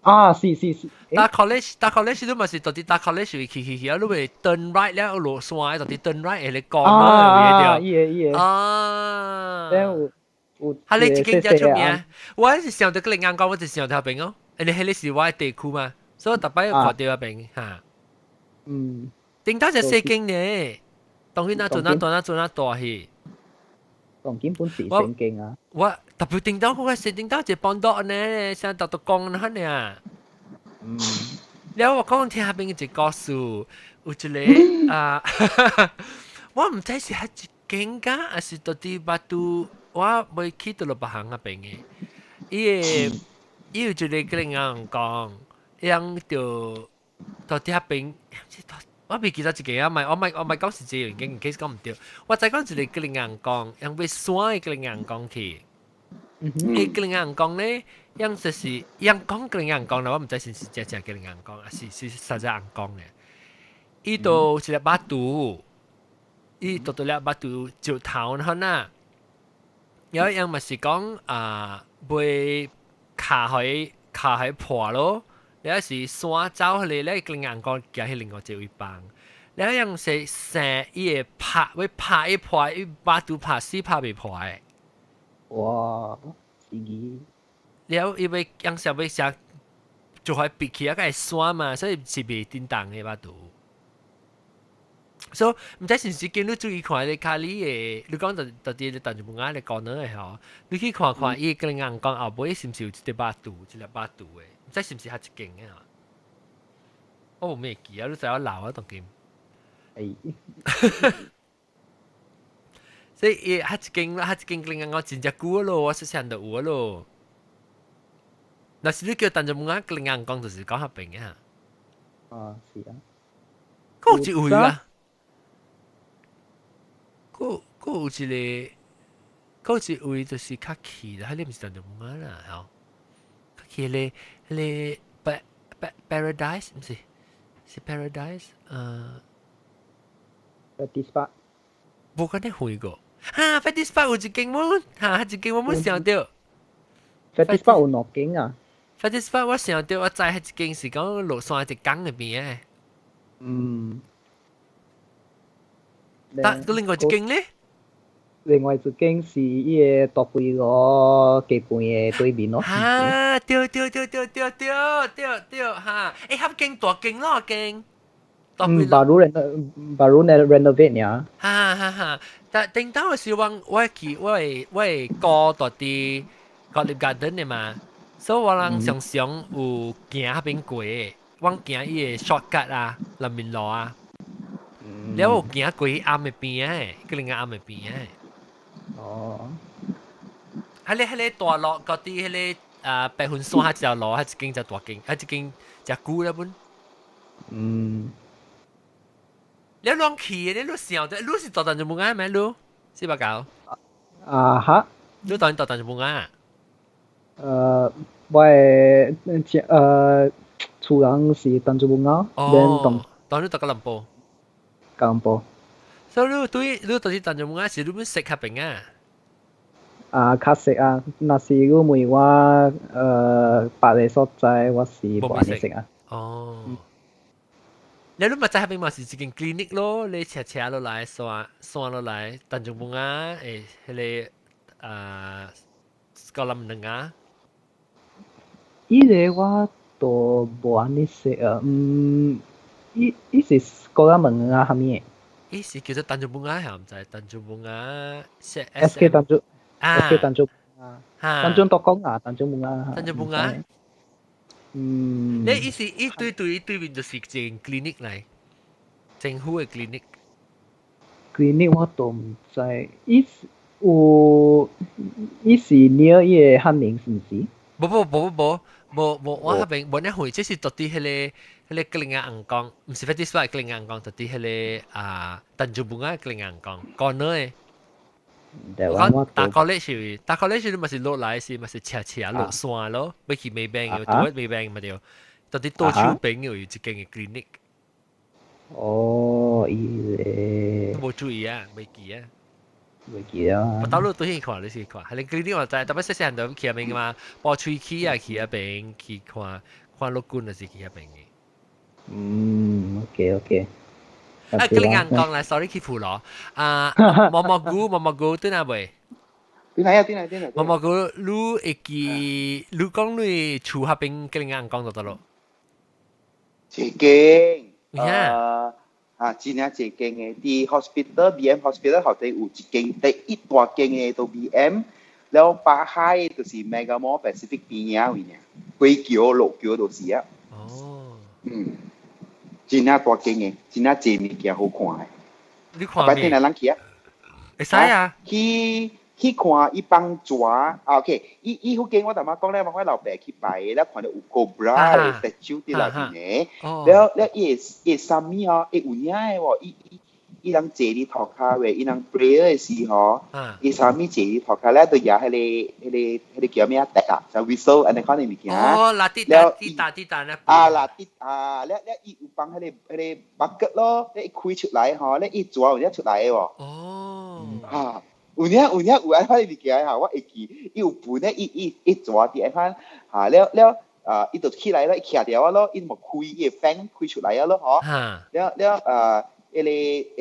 啊，是是是。打 college，打 college 你嘛是到底打 college 去去去啊？你會 turn right 了落山，到底 turn right 會嚟講啊，伊個伊個。啊。有有。哈，你這間遮出名，我是想到個靈眼講，我就想到邊哦，因為彼個是我的地區嘛，所以我逐擺有看到彼邊哈。嗯。頂到只細間呢，當然那做那做那做那大去。當今本是聖經啊。我特別頂到我是頂到一幫到呢，像豆豆講那呢。嗯。了我講聽彼邊一個故事，有一個啊，我毋知是彼一間㗎，還是到底 Batu，我未去到落別行嗰邊嘅。伊個伊有一個吉令人講，伊就到底彼邊，我未記得一個啊，唔係我唔係我唔係講是這個原因，其實講毋對。我知講一個吉令人講，用欲山的吉令人講去。伊吉令人講咧，樣就是樣講吉令人講啦，我毋知是毋是正正吉令人講，還是是實在人講嘅。伊就一粒 batu，伊倒倒粒 batu 石頭吼呐，然後樣嘛是講啊，袂卡喺卡喺破咯，了是山走彼个咧，吉令人講行去另外一位放，了樣是生伊會拍，欲拍伊破，伊 batu 拍死拍袂破的。哇，是嘅。了伊欲樣想欲想就會逼起啊個山嘛，所以是袂叮當的 batu。所以毋知是毋是見你注意看你卡里的，你講到底你當住無愛咧講的吼，你去看看伊跟人講後尾是毋是有一個 batu，一粒 batu 的，毋知是毋是彼一間的吼？我無咩記啊，你知我老啊當今。哎。所以伊彼一間，彼一間跟人講真正久咯，我細細就有咯。若是你叫當住無愛跟人講，就是講彼邊的。啊，是啊。閣有一位啊。閣閣有一個，閣有一位就是較去啦，彼個毋是當中啊啦，吼，較去彼個彼個 Paradise 毋是，是 Paradise，Fatty Spa。無敢咧去過，哈，Fatty Spa 有一間我，哈，一間我冇想著。 Fatty Spa 有兩間啊。 Fatty Spa 我想著，我知彼一間是講落山一工入邊的。但閣另外一間咧？另外一間是伊个大肥鵝雞飯的對面咯。哈，對對對對對對對對，哈！欸，彼間大間咯，間。嗯，baru reno baru renovate 爾。哈哈哈！但頂當的時我我去我會我會過到佇國立 garden 的嘛，所以我人常常有行彼邊過，我行伊个 shortcut 啊，南面路啊。了有行過暗的邊的，去另外暗的邊的。哦。彼個大路嗰啲彼個啊白雲山彼一條路，彼一間就大間，彼一間誠久了本。你攏去的，你想著，你是住淡江文雅咩？你489？啊哈。你當住淡江文雅？我的厝人是淡江文雅。哦。當你住吉隆坡。吉隆坡。所以你對你到底淡江文雅是你欲識彼邊啊？啊，較熟啊！若是你問我別个所在，我是無按呢識啊。哦。你嘛知彼邊嘛是一間 clinic 咯，你斜斜落來山山落來，淡江文雅彼個啊，Sekolah Menengah。伊个我都無按呢識啊，嗯，伊伊是 Sekolah Menengah 啥物的？伊是叫做淡江文雅，係毋知淡江文雅 SK 淡江 SK 淡江啊，淡江多講啊，淡江文雅。淡江文雅。嗯。你伊是伊對對對面就是一間 clinic 來，政府的 clinic。 clinic 我都毋知，伊是有伊是 near 伊个漢明是毋是？無無無無無無，我彼邊無呢會，這是到底彼個吉林亞紅江，毋是 Fatty Spa 吉林亞紅江，到底彼個啊淡江文雅吉林亞紅江，corner 的。我講大 college 是大 college 你嘛是落來是嘛是斜斜落山咯，欲去 Maybank 嘅，對 Maybank 嘛對，到底左手邊有一間嘅 clinic。哦，伊個。無注意啊，未記啊。未記啊。我到路對去看，你去看，係你 clinic 我知，特別細細漢就去彼邊嘛，拔喙齒啊去彼邊去看看老君就是去彼邊嘅。嗯，OK OK。啊，吉林人講啦，sorry 去浮羅啊，毛毛菇毛毛菇對哪未？對哪啊？對哪對哪？毛毛菇，你會記？你講你厝彼邊吉林人講就得咯。一間，啊，真正一間的，佇 hospital BM hospital 後底有一間第一大間的都 BM，了巴海就是 Mega Mall Pacific 邊仔位爾，過橋落橋就是啊。哦。嗯。真正大間嘅，真正濟物件好看嘅。你看擺天來咱去啊？會使啊？去去看伊放蛇啊，OK，伊伊彼間我頭先講咧，我老爸去拜，咧看到有 cobra 的 statue 佇內面嘅，了了伊會伊啥物哦，會有影的喎，伊伊伊人坐佇塗跤的，伊人 prayer 的時候，伊啥物坐佇塗跤咧，就舉彼個彼個彼個叫咩啊？笛啊，就 whistle 按呢款的物件。哦，啦滴答滴答滴答咧。啊，啦滴啊，了了伊有放彼個彼個 bucket 咯，咧伊開出來吼，咧伊蛇有影出來的喎。哦。啊。有影有影有按款物件哈，我會記，伊有盤咧，伊伊伊蛇佇按款，哈了了啊，伊就起來了，伊徛掉啊咯，伊無開伊個 fang 開出來啊咯，嗬。了了啊，彼個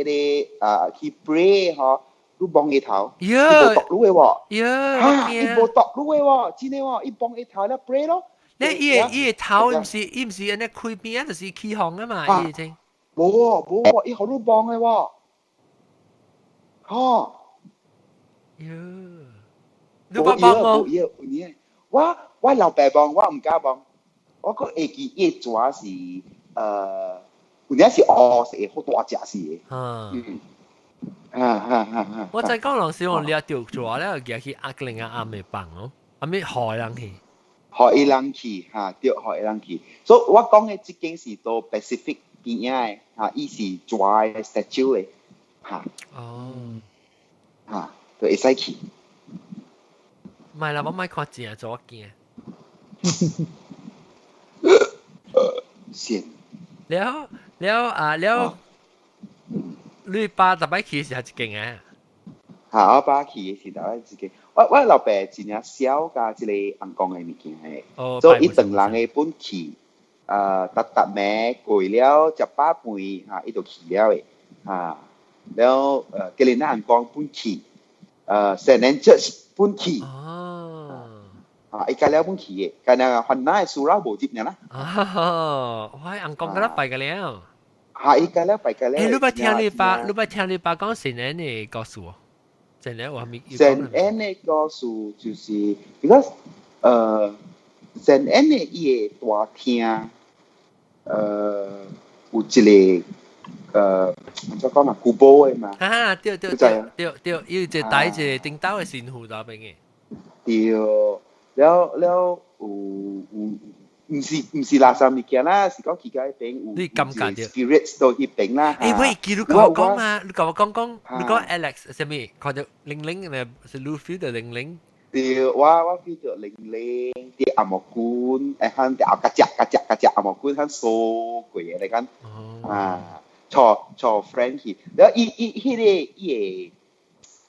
彼個啊去 pray 吼，你望伊頭，伊無毒你的喎。哈，伊無毒你的喎，真的喎，伊望伊頭了 pray 咯。你伊個伊個頭毋是伊毋是按呢開邊啊，就是起風啊嘛，伊種。無喎無喎，伊予你望的喎，吼。喲，你捌望無？我我老爸望，我毋敢望。我閣會記伊個蛇是有影是烏色的，好大隻是的。嗯。啊啊啊啊！我知講人時我掠著蛇咧，舉去阿另外暗暝放哦，暗暝害人去。予伊人去哈，對，予伊人去。所以我講的這間是佇 Pacific 邊仔的，哈，伊是蛇的 statue 的，哈。哦。哈。就會使去。唔係啦，我莫看正做我驚。先。了了啊了，你爸逐擺去是佗一間啊？哈，我爸去的是逐擺一間。我我老爸真正痟佮這個尪公的物件的，所以伊轉人的本去，逐逐暝過了食飽飯，哈，伊就去了的，哈，了吉連那尪公本去。聖人 church 本去，啊，伊家了本去的，干那番那的輸了無入爾啦。哦，我尪公佮拜過了。哈，伊家了拜過了。欸，你捌聽你爸，你捌聽你爸講聖人的故事無？聖人有啥物？聖人的故事就是，because 聖人的伊的大廳，有一個。按怎講啊？古堡的嘛。啊，對對對對對，伊有一個帶一個頂頭的神父佇邊嘅。對，了了有有，毋是毋是垃圾物件啦，是講去到彼邊有。你感覺著？Spirits 到彼邊啦。欸，喂，記你共我講嘛？你共我講講，你講 Alex 啥物？看著靈靈的，是你 feel 著靈靈。對，我我 feel 著靈靈，佇紅毛君，會響佇後嘎隻嘎隻嘎隻紅毛君響掃過的來講，啊。帶帶 friend 去，了伊伊彼個伊個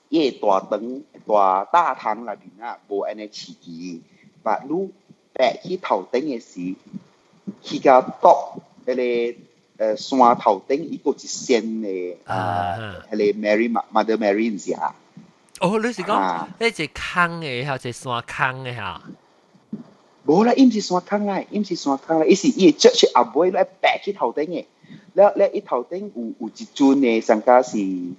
伊個大堂大大堂內面啊，無按呢刺激，但你爬去頭頂的時，去到 top 彼個山頭頂，伊閣一仙的啊，彼個 Mary Mother Mary 毋是啊？哦，你是講彼一個空的，還是山空的哈？無啦，伊毋是山空來，伊毋是山空來，伊是伊個 church 後尾來爬去頭頂的。了了，伊頭頂有有一尊的，上加是鐵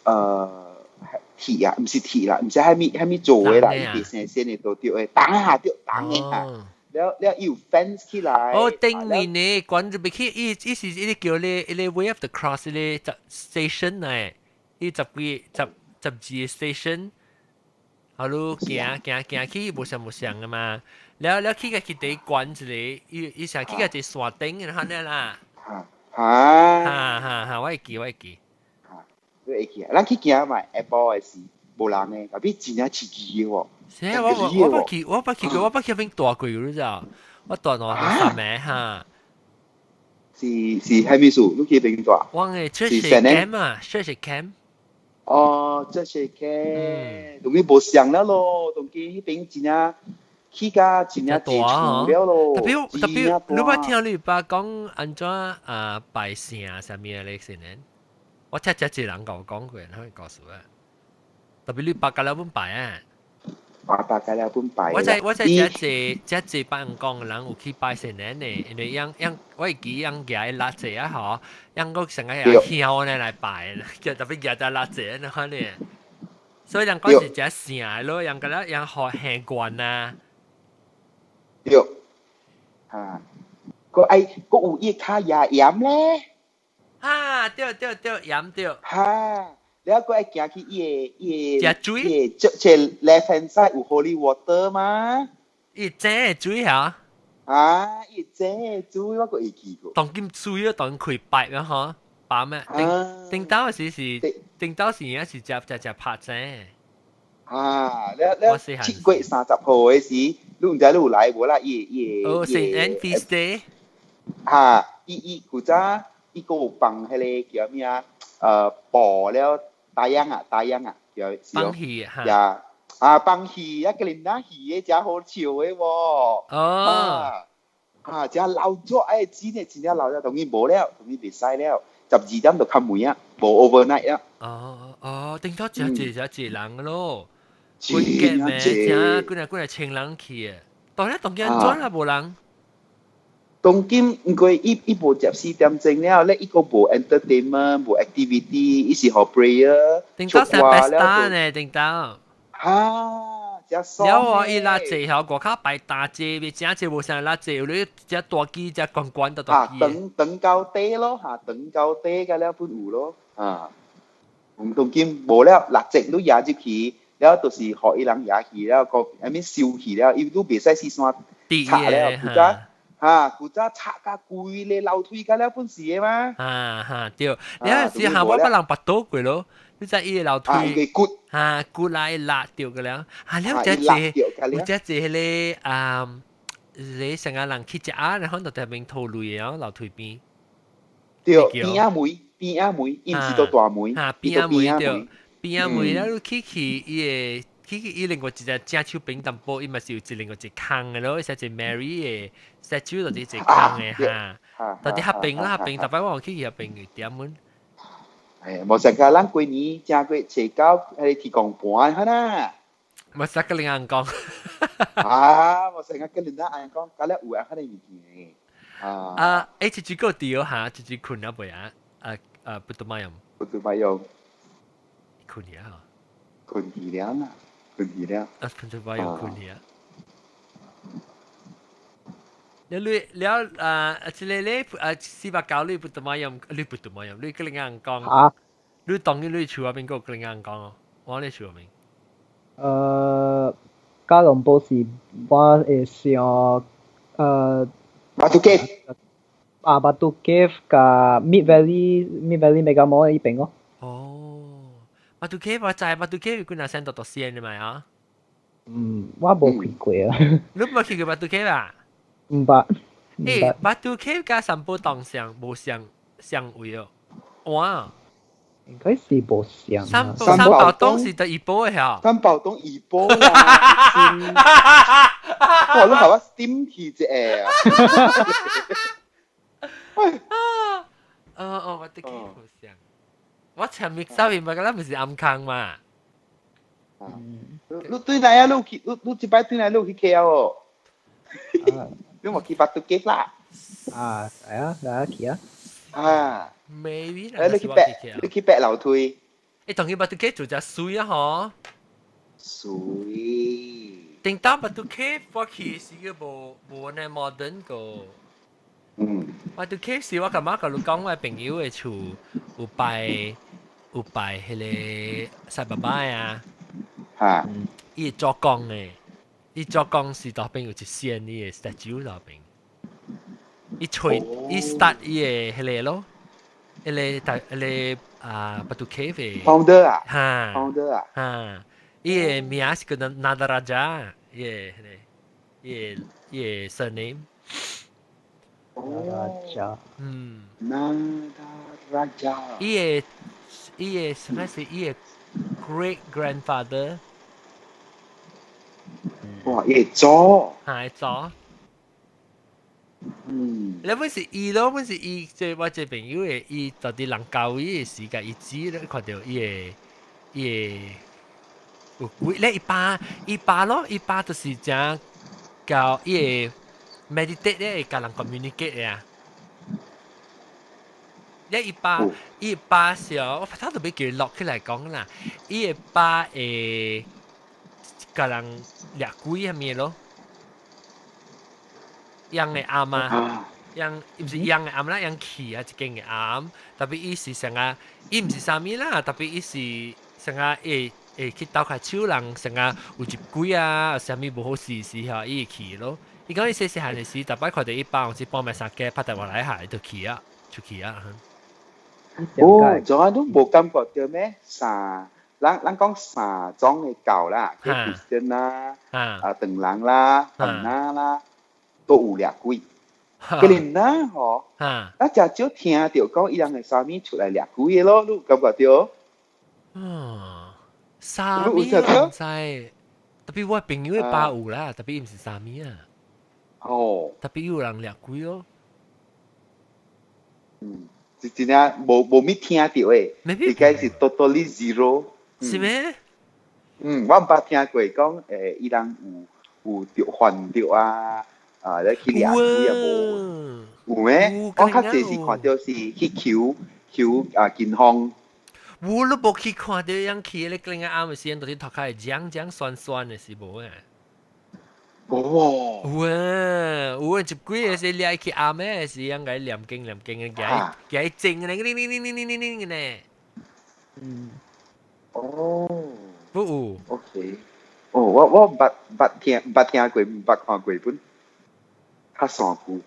啊，毋是鐵啦，毋知啥物啥物做的啦，伊佇生鮮的都對的，銅啊對，銅的哈。了了，伊有 fence 起來。哦，頂面呢，關入去，伊伊是伊個叫咧，伊個 Way of the Cross 伊個 station 呢，伊十幾十十二個 station，好路行行行去無相無相的嘛。了了去個去第關一個，伊伊想去個一個山頂，然後呢啦。哈哈哈哈！我會記，我會記。哈，你會記啊？咱去行嘛，下晡的時無人的，特別真正刺激的喎。是啊，我我我捌去，我捌去過，我捌去彼邊蹛過，你知道？我蹛兩三暝哈。是是啥物事？你去彼邊蹛？我的 church camp 啊，church camp。哦，church camp，當今無相了咯，當今彼邊真正。去甲真正濟厝了咯，特別特別，你捌聽你爸講按怎啊拜聖啥物咧先呢？我聽這一個人共我講過，他會告訴我。特別你爸共了本拜啊？爸爸共了本拜。我知我知，這濟這濟拜講人有去拜聖人呢，因為樣樣我會記樣舉蠟燭啊吼，樣閣成個香呢來拜，就特別舉隻蠟燭那款呢。所以人講是誠聖的咯，人共了樣好行慣啊。對，啊，個愛個有伊跤也鹽咧。啊，對對對，鹽對。哈，了個愛行去伊個食水，伊個這 left hand side 有 holy water 嘛？伊井的水嚇。啊，伊井的水我閣會記過。當今水啊，當開擺啊，嗬，擺咩？頂頂到時是頂到時也是食食食拍井。啊，了了7月30號的時，你毋知你有來無啦？伊伊哦，聖安 Feast Day。哈，伊伊古早伊閣有放彼個叫咩啊？布了大樣啊，大樣啊，叫放戲哈。呀，啊，放戲啊，個囡仔戲的誠好笑的喎。哦。啊，誠老熱哎，真的真正老熱，當然無了，當然袂使了，12點就關門啊，無 overnight 啊。哦哦，頂多誠濟誠濟人咯。幾個咩？誠幾若幾若千人去的，當然當今怎啊無人？當今毋過伊伊無接4點鐘了，咧伊閣無 entertainment，無 activity，伊是予 prayer。頂到成百單呢，頂到。哈，誠爽。了我伊拉濟吼，外口擺大濟，袂誠濟無啥拉濟，有你只大機只關關到大機。等等到底咯，嚇，等到底個了本有咯，啊，當今無了，蠟燭都壓入去。了就是予伊人壓去了，個啥物燒去了，伊都袂使四山拆了，古早哈古早拆甲規個樓梯甲了本是的嘛。哈哈對，你時下我捌人跋倒過咯，你知伊個樓梯，哈骨來辣掉個了，啊了這這，有這這彼個啊，你成個人去食啊，然後就特別吐淚啊，樓梯邊。對，邊仔梅，邊仔梅，伊毋是到大梅，哈邊仔梅對。邊仔梅了，你去去伊個去去伊另外一隻正手平淡薄，伊嘛是有一另外一空的咯，伊寫一 Mary 的 statue 就是一空的哈。到底合併啦，合併，逐擺我有去去合併有點阮。哎，無成個咱過年正過初九，彼個天公盤哈啦。無使佮恁人講。啊，無成個佮恁人講，佮了有啊，彼个物件。啊。啊，欸，這隻個對哈，這隻困了未啊？啊啊，不得嘛用。不得嘛用。困去啊！困去了啦，困去了。啊，困咗把又困去啊！你你了啊，這個咧啊，489你不得嘛用，你不得嘛用，你佮恁人講。啊！你當然你厝嗰邊個佮恁人講哦，我咧厝嗰邊。吉隆坡是我會想Batu Cave。啊，Batu Cave 佮 Mid Valley Mid Valley Mega Mall 彼邊哦。哦，Batu Cave 我知，Batu Cave 幾若線到到線的嘛啊？嗯，我無去過啊。你無去過 Batu Cave 啊？毋捌。欸，Batu Cave 佮三寶洞相無相相位哦？哇！應該是無相。三寶洞是佇怡保的嚇。三寶洞怡保啦。哇！你予我點去一下啊！啊！哦哦，我的無相。我前面上面咪個，咱毋是暗空嘛？你對來啊？你去你你這擺對來你有去 KL 哦？你無去 Batu Cave 啦？啊，來啊，來啊，去啊！啊，maybe 你去爬，你去爬樓梯。欸，當然 Batu Cave 做隻水啊，嗬！水。頂當 Batu Cave 我去是個無無呢 modern 個。嗯。 Batu Cave 是我感覺佮你講，我朋友的厝有拜有拜彼個賽爸爸啊。哈。伊做工的，伊做工是佗邊有一線伊的 statue 佗邊。伊吹伊 start 伊的彼個咯，彼個大彼個啊，Batu Cave 的。 founder 啊。哈。 founder 啊。哈。伊的名是叫做 Nadaraja，伊的彼個伊的伊的 surname。 Nadaraja。嗯。 Nadaraja。伊的伊的什麼是伊的 great grandfather？哇！伊會祖。係祖。嗯。你本是伊咯，本是伊，這我這朋友的，伊到底人教伊的時間，伊知咧看到伊的伊的有幾咧伊爸伊爸咯，伊爸就是誠教伊會 meditate 咧，會佮人 communicate 的啊。咧伊爸伊爸是哦，我頭都欲叫伊錄起來講啦。伊的爸會共人掠鬼啥物咯，養的阿媽。樣毋是樣的暗啦，樣去啊一間的暗，特別伊是啥啊，伊毋是啥物啦，特別伊是啥啊會會去鬥下手人，啥啊有一鬼啊，啥物無好事時吼，伊會去咯。伊講伊細細漢的時，逐擺看著伊放是半暝三更拍電話來下，就去啊，出去啊。哦，做啊都無感覺著咩？三，咱咱講三種的教啦，Christian 啦，啊唐人啦，唐人啦，都有掠鬼。佢連啦吼，咱誠少聽著講伊人的啥物出來掠鬼的咯，你有感覺著？嗯，啥物毋知，特別我朋友的爸有啦，特別伊毋是啥物啊。哦。特別有人掠鬼咯。嗯，真真正無無物聽著的，應該是 totally zero。是咩？嗯，我毋捌聽過講，伊人有有著犯著啊，啊，咧去掠鬼啊無？有咩？我較濟是看著是去求求啊健康。有你無去看著樣去咧，更加啱的時陣，就是頭殼會漿漿酸酸的是無啊？無喎。有啊，有啊，一幾個是掠去暗的時陣，共伊念經念經的，共伊靜咧，鈴鈴鈴鈴鈴鈴鈴呢。嗯。哦。不有。 OK。哦，我我毋捌捌聽毋捌聽過，毋捌看過本，較散久。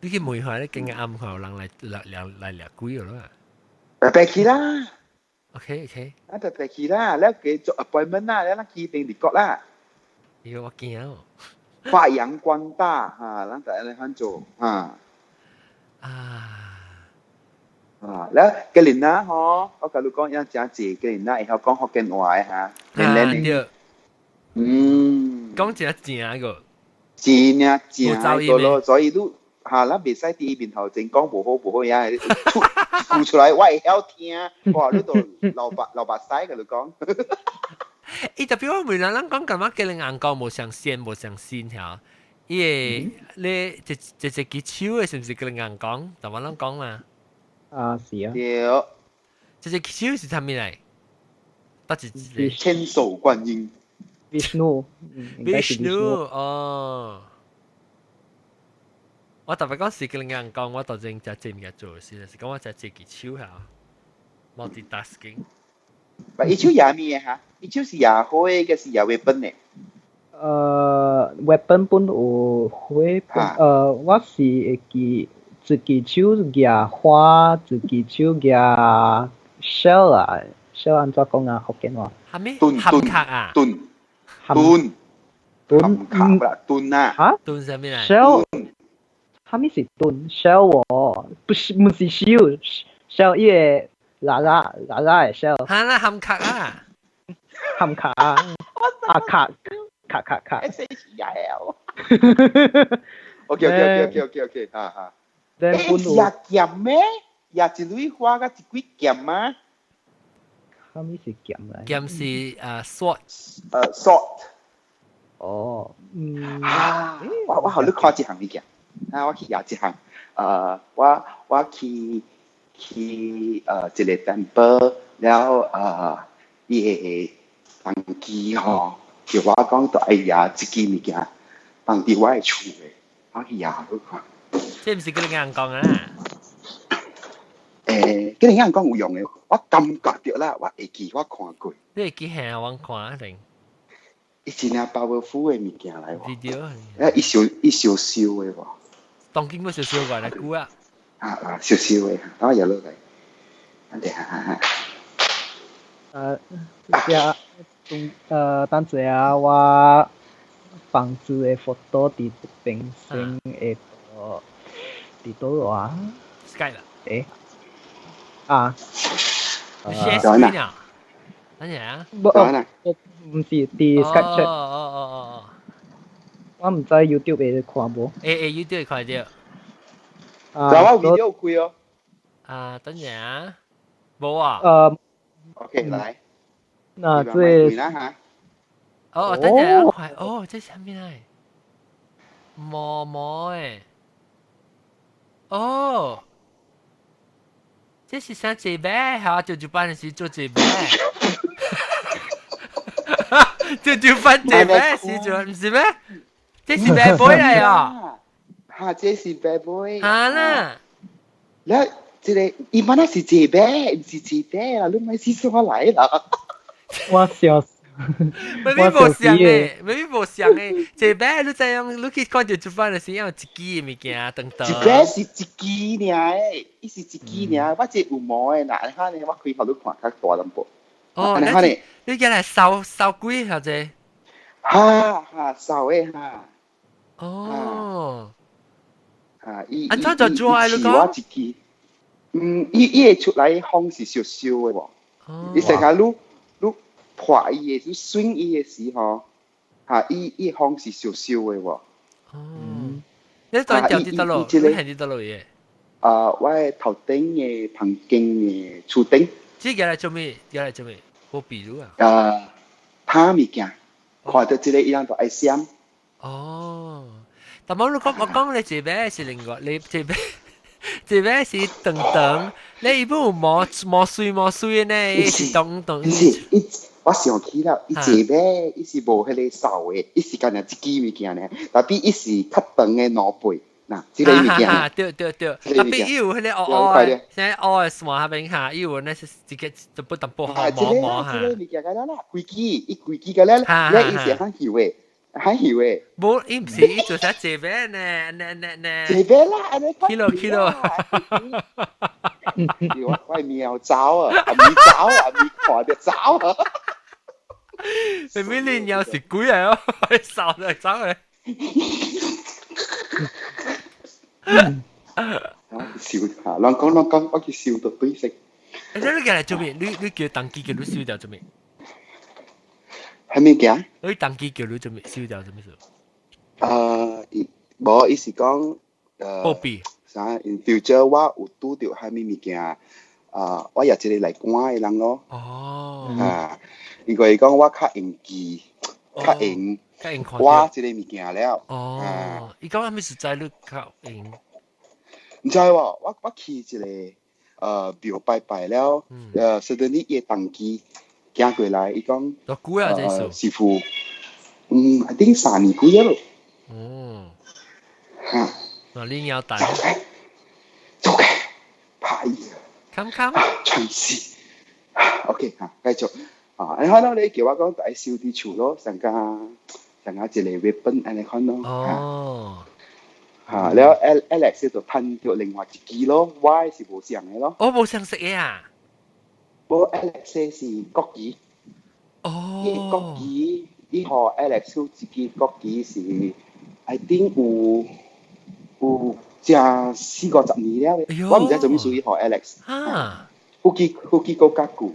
你去問下，你今日暗看有人來來來來掠鬼了啦？白白去啦。 OK OK。啊，白白去啦，你給做 appointment 啦，你咱去邊佇國啦。伊個我驚哦。發揚光大哈，咱就按呢款做哈。啊。啊，了吉連啦吼，我共你講，有誠濟吉連啦會曉講福建話的哈，連連對。嗯。講誠正個。真正正個咯，所以你哈，咱袂使佇伊面頭前講無好無好樣，出一句出來我會曉聽，哇，你都流目流目屎共你講。伊特別我問人，咱講感覺吉連尪公無相仙無相信嚇，伊會你一一一支手的是毋是吉連尪公？但我攏講嘛。啊，是啊。對。這隻手是啥物來？捌一個。千手觀音。 Vishnu。 Vishnu 哦。我特別講是吉連尪公，我當真誠濟物件做是，是講我誠濟支手嚇，multitasking。但伊手舉物的哈？伊手是舉火的，抑是舉 weapon 的？weapon 本有火本，我是會記一支手舉花，一支手舉 shell 啊，shell 按怎講啊？福建話。啥物？含卡啊？盾盾盾卡啦，盾啊！嚇？盾啥物來？shell 啥物是盾？shell 喎，不是毋是 shell，shell 伊個啦啦啦啦的 shell。哈啦含卡啊！含卡啊！啊卡卡卡卡。 S H E L。OK OK OK OK OK，哈哈。欸，舉劍咩？舉一蕊花佮一支劍嗎？啥物是劍來？劍是啊 sword。sword。哦，嗯。啊，我我予你看一項物件，啊，我去舉一項，我我去去一個 temple 了伊個當機吼，叫我講就愛舉這支物件，放佇我的厝的，我去舉你看。這毋是吉連尪公啊？吉連尪公有用的，我感覺著啦，我會記我看過。你會記下我看定？伊真正 powerful 的物件來喎。 video。啊，伊燒伊燒燒的喎。當今要燒燒過來久啊。啊啊，燒燒的，等我入落來。等下。這等陣啊，我房子的 photo 佇這邊先會到佇佗啊？Skype 啦。欸。啊。 share screen 啊？等陣啊。無，毋是佇 Skype chat。哦哦哦哦。我毋知 YouTube 會看無。會會 YouTube 會看著。啊，我 video 開哦。啊，等陣啊。無啊。OK，來。那這。哦，等陣啊，快哦，這啥物來？毛毛的。哦。這是啥這咩？嚇，就就班時做這咩？就就班這咩時陣，毋是咩？這是咩杯來啊？嚇！哈，這是白尾。哈啦。了，這個伊本來是這白，毋是這白啊！你莫試煞來啦。我笑。 Maybe 無像嘅，maybe 無像嘅，這擺你知影，你去看著煮飯的時有一支的物件，長長。一擺是一支爾的，伊是一支爾，我這有毛的，嗱，你看呢，我開予你看較大淡薄。哦，你看呢？你過來掃掃鬼下者？哈哈，掃的哈。哦。哈，伊按怎就做啊？你講。我一支，嗯，伊伊會出來風是燒燒的無？哦。伊成日滷。破伊的，你選伊的時候，哈，伊伊風是燒燒的無？哦，你當掉佇佗落？你係佇佗落嘅？啊，我的頭頂的旁邊的厝頂。這個來做咩？這個來做咩？我比如啊。啊，拍物件，看到這個伊人就愛閃。哦，但我你講我講你這邊是另外，你這邊這邊是長長，你伊本有毛毛水毛水的呢，是長長。是，伊。我想起了，伊這邊伊是無彼個掃的，伊是干焦一支物件呢，但伊是較長的兩倍，嗱，這個物件。對對對，但伊有彼個烏烏的，現在烏的線彼邊哈，伊有那是一個淡薄淡薄毛毛哈。這個物件個啦啦，規支，伊規支個咧，咧伊是很幼的，很幼的。無，伊毋是，伊做啥這邊呢？呢呢呢。這邊啦，按呢。去咯去咯。我我喵走啊，阿咪走啊，阿咪看著走啊。明明你鳥是鬼來哦，掃來走來。笑下，亂講亂講，我去笑到對色。欸，你你過來做咩？你你叫當機叫你燒掉做咩？係咩件？你當機叫你做咩？燒掉做咩事？啊，無，伊是講，報備。啥？In future 我有拄著啥物物件，啊，我也一個來趕的人咯。哦。啊，因為伊講我較用記，較用，我這個物件了。哦。伊講啥物實在你較用？毋知無？我我去一個廟拜拜了，suddenly 伊當機行過來，伊講，多久啊？這師傅，嗯，I think 3年幾啊咯。哦。哈。嗱，你要等。走開，走開，怕伊啊！看看。長死。OK 嚇，繼續。啊，你看到你叫我講愛燒佇厝咯，上加上加一個 weapon 按呢款咯。哦。嚇，了 Alex 就趁著另外一支咯，我是無相的咯。我無相識的啊。無 Alex 是國旗。哦。伊國旗，伊予 Alex 一支國旗是，I think 有。有成四五十年了，我毋知做咩事伊予 Alex。啊！有記有記閣較久。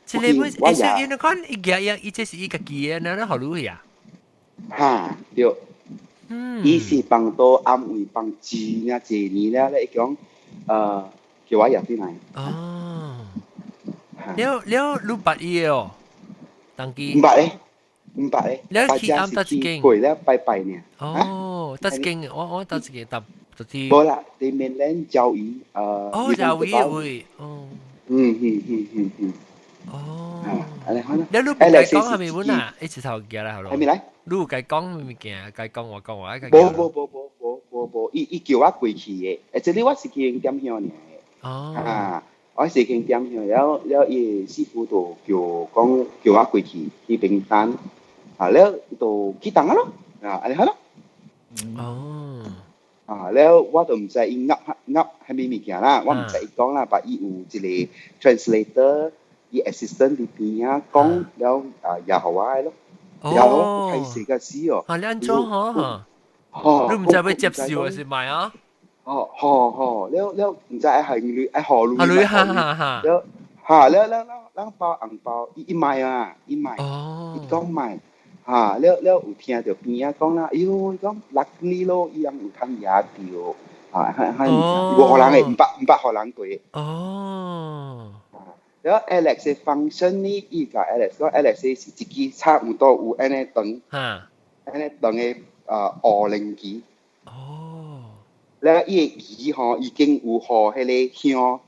這個本，欸，因為看伊家伊這是伊家己的，哪能予你去啊？哈，對。嗯。伊是幫到安慰幫真正濟年了咧，伊講，叫我入進來。哦。了了，你捌伊的哦？當機。毋捌咧。毋捌咧。你去暗佗一間？過了拜拜爾。哦，佗一間？我我佗一間搭就是。無啦，佇 mainland 蕉魚，哦，蕉魚位，哦。嗯嗯嗯嗯嗯。哦。按呢款。你你不該講係咪本啊？一直頭寄來好咯。係咪來？你有共講物件，共講話講話，無無無無無無無，伊伊叫我過去的，欸，這裡我是去點香爾的。哦。啊，我是去點香，了了，伊師傅就叫講叫我過去去平單，啊，了就去當啊咯，啊，按呢款咯。哦。啊，了我就毋知伊噏噏啥物物件啦，我毋知伊講啦，但伊有一個 translator，伊 assistant 佇邊仔講了啊，也予我的咯。哦，歹勢甲死哦！啊，你按怎吼？吼，你毋知欲接受還是莫啊？哦，吼吼，了了，毋知愛還鐳愛予鐳，鐳哈哈哈！了哈了了了，咱包紅包，伊伊莫啊，伊莫，伊講莫，哈了了有聽著邊仔講啦，哎喲，伊講六年咯，伊人有通贏著，啊，還還無予人的，毋捌予人過。哦。了 Alex 的 function 呢，伊共 Alex 講 Alex 是一支差毋多有按呢長，按呢長的啊烏龍旗。哦。了伊的旗吼已經有予彼個香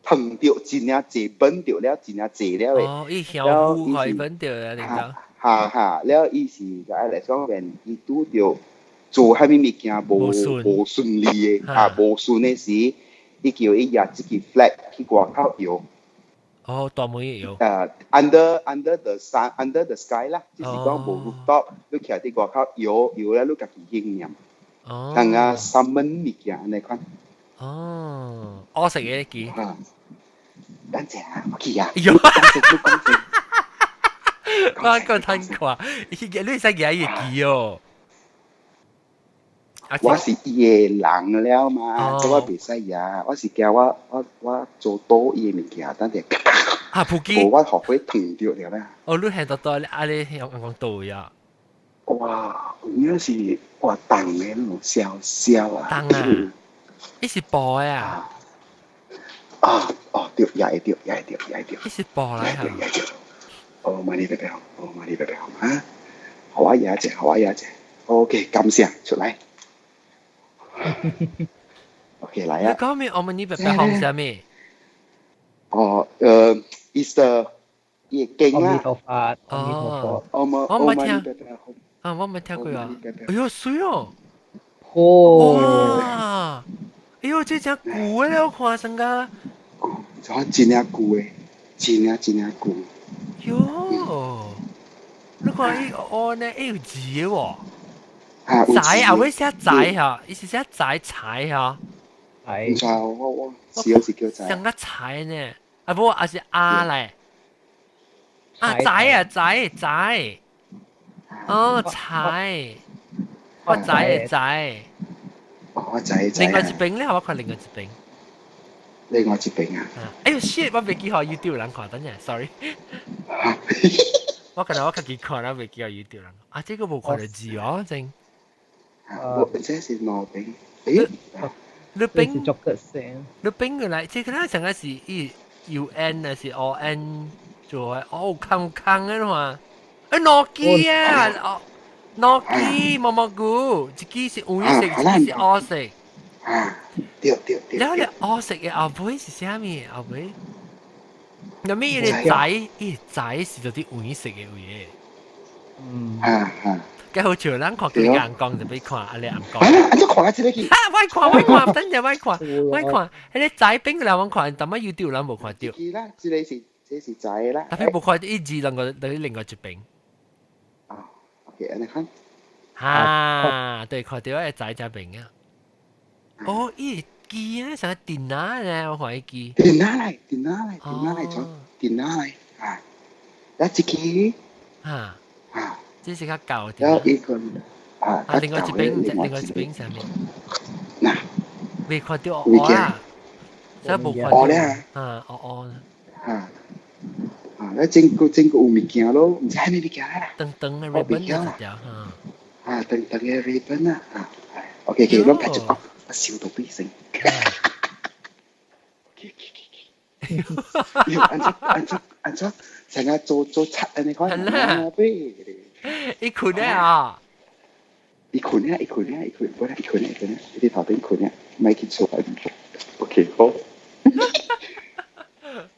燙著真正濟燜著了，真正濟了的。哦，伊香霧予伊燜著啊，領導。哈哈，了伊是共 Alex 講，便伊拄著做啥物物件無無順利的啊，無順的時，伊叫伊舉這個 flag 去外口搖。哦，大門搖。under the sun under the sky 啦，就是講無 rooftop，你徛佇外口搖搖咧，你家己應念。哦。像啊，summon 物件按呢款。哦，我食嘅記。等陣啊，我去啊。喲，我講聽看，你使舉伊記哦。我是伊个人了嘛，所以我袂使舉，我是驚我做倒伊个物件，等陣。啊，普吉。無我學會疼著了啦。哦，你係到到啊？你用講倒呀？哇，有影是哇重的那種燒燒啊。重啊！伊是布的啊。啊哦，對，也會對，也會對，也會對。伊是布來嚇。也會對。哦，瑪麗伯伯，哦，瑪麗伯伯，啊，好啊，也者，好啊，也者。OK，感謝出來。OK，來啊。你講咩？我們呢邊白紅啥物？哦，is the 伊經啦。阿彌陀佛，阿彌陀佛。我沒聽。啊，我沒聽過啊。哎喲，水哦。哦。哇！哎喲，這隻舊的我看上個。舊，這真正舊的，真正真正舊。喲，你看伊哦呢，伊有字的喎。仔啊，會寫仔嚇，伊是寫仔柴嚇。唔知我是是叫仔。像個柴呢，啊不，啊是阿來。啊仔啊仔仔，哦柴，我仔嘅仔。我仔仔。另外一邊咧，我看另外一邊。另外一邊啊。哎呦 shit！我袂記予 YouTube 人看，等陣，sorry。我可能我家己看啦，袂記予 YouTube 人。啊，這個無看著字哦，真。我這是兩邊。誒，你邊作個聲。你邊過來，這個咱上個是伊 U N 還是 O N 做的？哦，空空的嘛。欸，兩支啊，哦，兩支毛毛菇，一支是黃色，一支是黑色。啊，對對對。然後你黑色的後尾是啥物？後尾？那麼伊個仔，伊個仔是做啲黃色的位的。嗯。啊啊。幾好笑，咱看佢眼光就欲看啊，你眼光。啊，你看下這個去。啊，我看我看，等陣我看我看，彼個仔邊個來我看，但乜 YouTube 人無看著。啦，這個是這是仔啦。特別無看著一字兩個，等於另外一邊。啊，OK，按呢看。啊，對，看著個仔這邊啊。哦，伊支啊，像電腦咧，我看伊支。電腦來，電腦來，電腦來，裝電腦來啊！來一支。啊。啊。這是較舊的。然後一個啊，另外一邊，另外一邊上面。嗱。未看著烏啊，真無看著。啊，烏烏。啊。啊，你整個整個有物件咯，毋知啥物物件啦。長長的 ribbon 一條，啊，長長的 ribbon 啊，啊，OK OK，攏繼續講，我笑到變成。OK OK OK。喲，按怎按怎按怎，成日做做賊按呢款。係啦。伊困咧啊！伊困咧，伊困咧，伊困，本來伊困咧，伊困咧，伊佇頭頂困咧，莫去做。OK，好。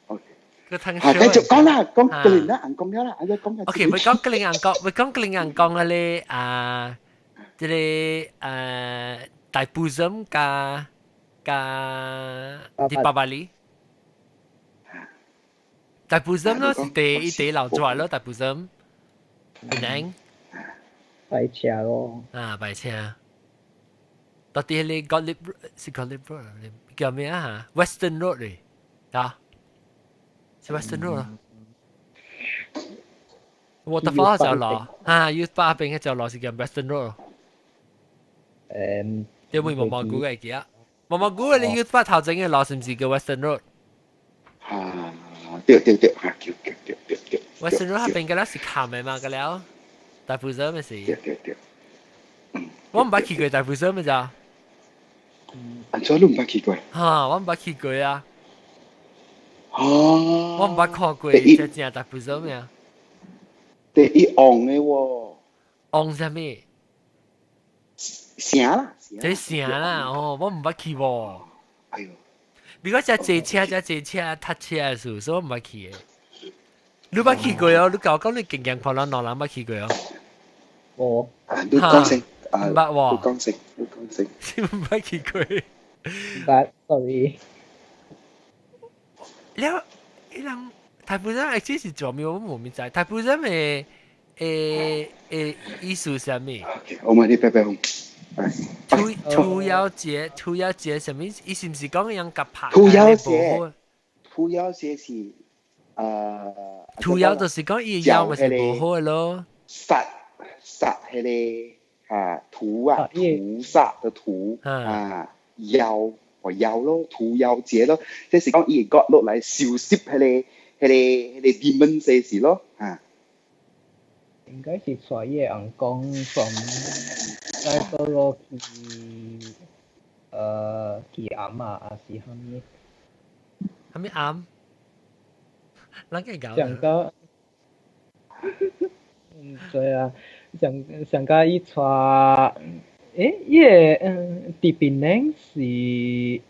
OK。個湯啊，繼續講啦，講格林啦，紅講了啦，按怎講。 OK，欲講格林紅講，欲講格林紅講啊咧啊，這個Thaipusam 佮佮 Deepavali。Thaipusam 咯是第一第老抓咯，Thaipusam。檳。拜車咯。啊，拜車。到底彼个 Gallop 是 Gallop Road 叫咩啊？Western Road 咧，啊？是 Western Road 啊？Waterfall 就落啊，要巴邊嘅就落是叫 Western Road。你會毛毛菇嘅記啊？毛毛菇你要巴頭前嘅路是毋是叫 Western Road？啊，對對對，啊，對對對對對。 Western Road 彼邊嘅了是冚嘅嘛，個了。Thaipusam 咪是。對對對。我毋捌去過 Thaipusam 咪咋？按怎你毋捌去過？哈，我毋捌去過啊。哦。我毋捌看過這正 Thaipusam 啊。第一旺的喎。旺啥物？城啦。這城啦，哦，我毋捌去喎。哎喲。比如講坐車、坐車、搭車的時候，所以我毋捌去的。你捌去過哦？你共我講你經驗看咱兩人捌去過哦？無。啊，你講先，啊，毋捌喎。你講先，你講先。是毋捌去過。捌，sorry。了，伊人大埔人actually 是做咩？我無明知。大埔人的意思是啥物？ OK，我問你白白紅。屠屠妖節，屠妖節啥物？伊是毋是講人共拍？屠妖節，屠妖節是屠妖就是講伊妖嘛是無好的咯。殺殺彼个啊屠啊屠殺的屠啊妖哦妖咯，屠妖節咯，即是講伊會割落來收拾彼个 demon 這是咯啊。應該是帶伊个翁公 from 在倒落去，去暗啊，還是啥物？啥物暗？咱個搞。上個，毋知啊，上上個伊帶，伊个佇檳城是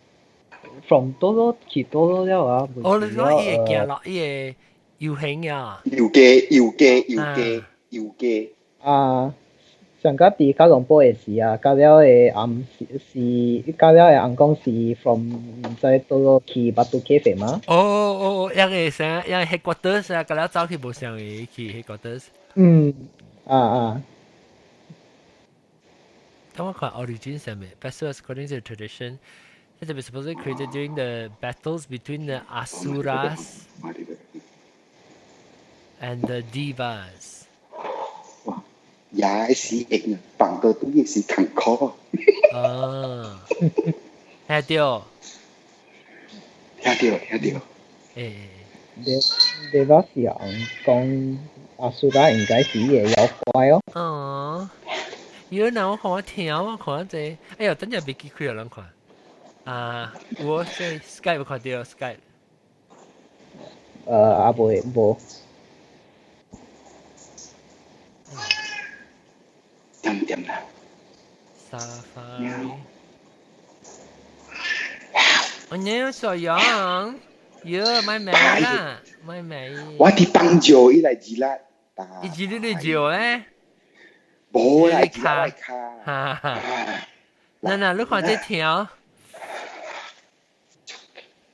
from 倒落去倒落了啊？哦，你講伊會行落伊個遊行啊？遊街遊街遊街遊街。啊，上個佇九龍坡的時啊，到了的暗是是，到了的翁公是 from 毋知倒落去 Batu Caves 嗎？哦哦哦，一個啥，一個 headquarters 啊，到了走去無相的去 headquarters。嗯，啊啊。等我看 origin 上面，festival according to the tradition, it was supposedly created during the battles between the Asuras and the Devas。哇，也是硬啊，放到都也是坎坷。啊，聽到，聽到，聽到。誒，你你把是人講阿蘇拉應該是伊個妖怪哦。哦，有人我看我聽，我看這，哎呦，等陣別記開了，人看。啊，我在 Skype 看到 Skype。阿袂無。點點啦。 Safari。我你小楊，喲，買美啦，買美。我佇幫助伊來自啦。伊自你你照咧？無啦，自啦卡。哈哈。嗱嗱，你看這條。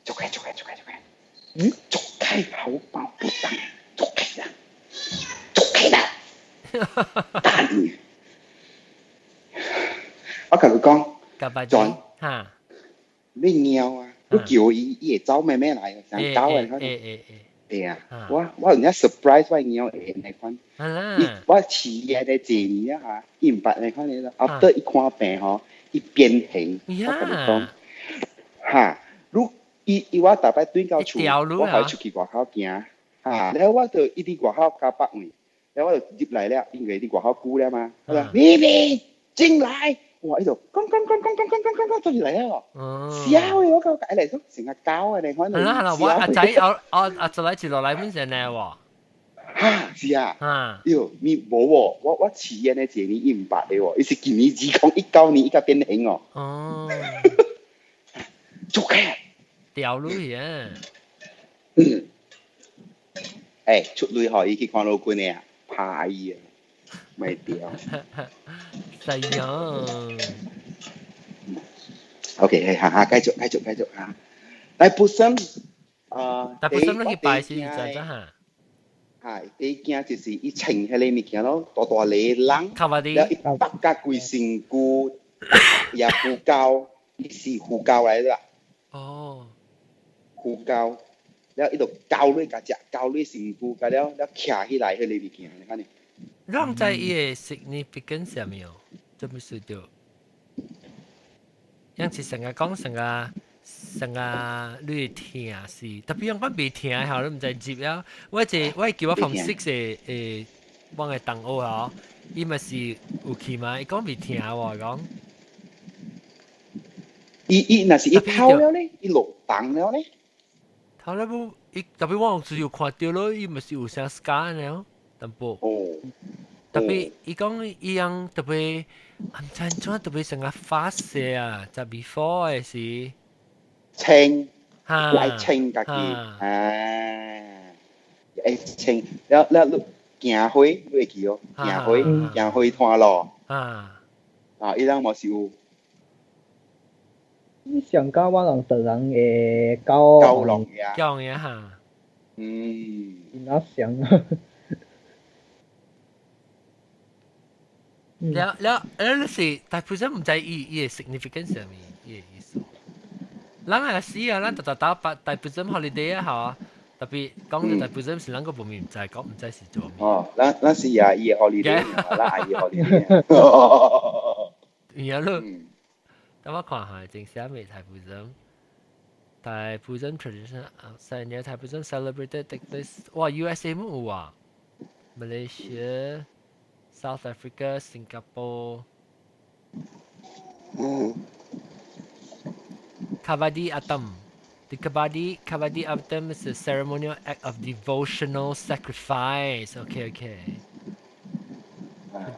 走開，走開，走開，走開。嗯？走開，好寶不當，走開啦，走開啦。打你！我共你講， John，哈，你貓啊，你叫伊，伊會走咩咩來，像狗啊，你看。對啊，我有影 surprise 我貓會按呢款。伊我飼伊咧一年啊嚇，伊毋捌按呢款咧，after 伊看病吼，伊變形。我共你講，哈，你伊伊我逐擺轉到厝，我予伊出去外口行，哈，了我就伊佇外口交北位，了我就入來了，因為佇外口久了嘛，我講咪咪進來。哇！伊就講講講講講講講講就入來了。痟的，我感覺來說成個狗的，你看。係啦係啦，我阿仔我我阿仔來一落來本身呢喎。哈，是啊。啊。喲，你無喎，我飼伊呢一年伊毋捌的喎，伊是今年2019年伊才變形哦。哦。做開。掉落去啊。嗯。欸，出雷予伊去看老君的啊，拍伊啊，咪掉。係啊。 OK，哈哈，繼續繼續繼續啊！大埔森啊，大埔森你去拜是怎怎哈？係，第一件就是伊穿彼个物件咯，大大个人，了伊縛甲規身軀，也佛教，伊是佛教來啦。哦。佛教，了伊就膠落共食，膠落身軀，共了了徛起來彼个物件，你看呢？讓在伊个 significance 啥物哦？做咩事著？樣是成日講成個成個你會聽是，特別樣講袂聽吼，你毋知接了。我一我叫我 form six 的我的同學吼，伊嘛是有去嘛，伊講袂聽喎，講。伊伊若是伊透了咧，伊落檔了咧。透了無？伊特別我有時有看著咯，伊嘛是有啥 scar 了，淡薄。哦。特別伊講伊樣特別，毋知按怎特別成個發射啊，就 before 的時。清，來清家己，啊，會清，了了你行花，你會記哦，行花，行花攤路，啊，啊，伊人嘛是有。你上加我人唐人會狗狗龍嘅。狗嘅哈。哪想啊？了了，你是大部分毋知伊伊嘅 significance 係咩，伊嘅意思。咱也是啊，咱逐逐打八大部分 holiday 啊，嚇。特別講到大部分是咱個部門毋知，講毋知是做咩。哦，咱咱是也伊嘅 holiday，咱愛伊 holiday。然後，等我看下，正寫咩大部分。大部分 tradition outside 呢，大部分 celebrated take place，哇，USA 冇有啊，Malaysia、South Africa、Singapore。Kavadi Attam. The Kavadi Attam is a ceremonial act of devotional sacrifice. Okay.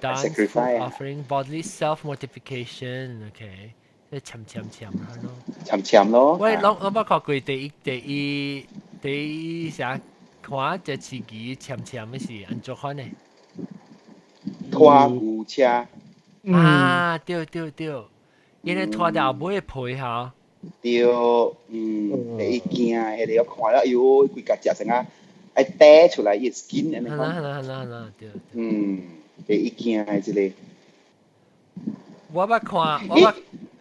Dance, sacrifice offering, bodily self-mortification. Okay. 即係沉沉沉咯。沉沉咯。喂，攏攏捌看過第一第一第一啥看隻刺機沉沉的是按怎款呢？拖牛車。啊，對對對，因為拖到後尾皮吼。對，第一驚，彼个我看了，哎喲，規家食成啊，愛帶出來伊 skin 按呢款。係啦係啦係啦，對。第一驚的這个。我捌看，我捌，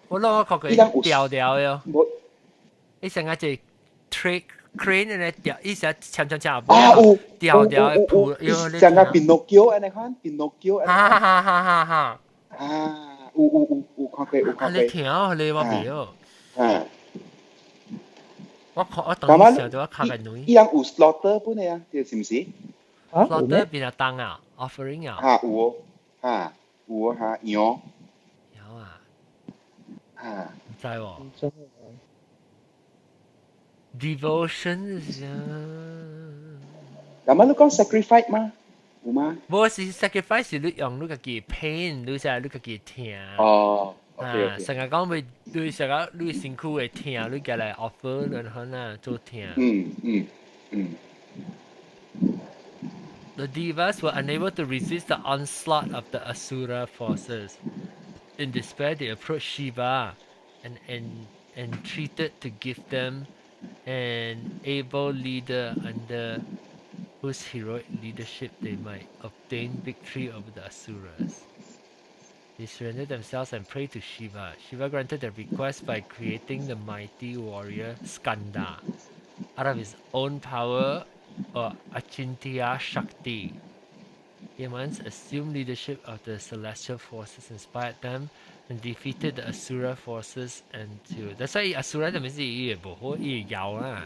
我攏看過吊吊的。伊成個一 trick crane 按呢吊，伊成攕攕攕啊有吊吊的鋪，像個 Pinocchio 按呢款，Pinocchio。哈哈哈哈哈！啊，有有有有看過有看過。你聽你我袂曉。嗯。我看我當時就我看個女。伊人有 slaughter 本的啊，對是毋是？slaughter 變啊當啊，offering 啊。哈有哦，哈有哦哈羊。羊啊。啊。毋知喎。Devotion 是啊。咁啊，你講 sacrifice 嗎？有嗎？無是 sacrifice 是你用你家己 pain，你才你家己疼。哦。啊，成日講會你成日你身軀會疼，你過來 offer 然後呢做疼。The Devas were unable to resist the onslaught of the Asura forces. In despair, they approached Shiva and entreated to give them an able leader under whose heroic leadership they might obtain victory over the Asuras. They surrendered themselves and prayed to Shiva. Shiva granted their request by creating the mighty warrior Skanda out of his own power or Achintya Shakti. He once assumed leadership of the celestial forces, inspired them, and defeated the Asura forces. And to that's why Asura 就咪是伊會無好，伊會妖啦。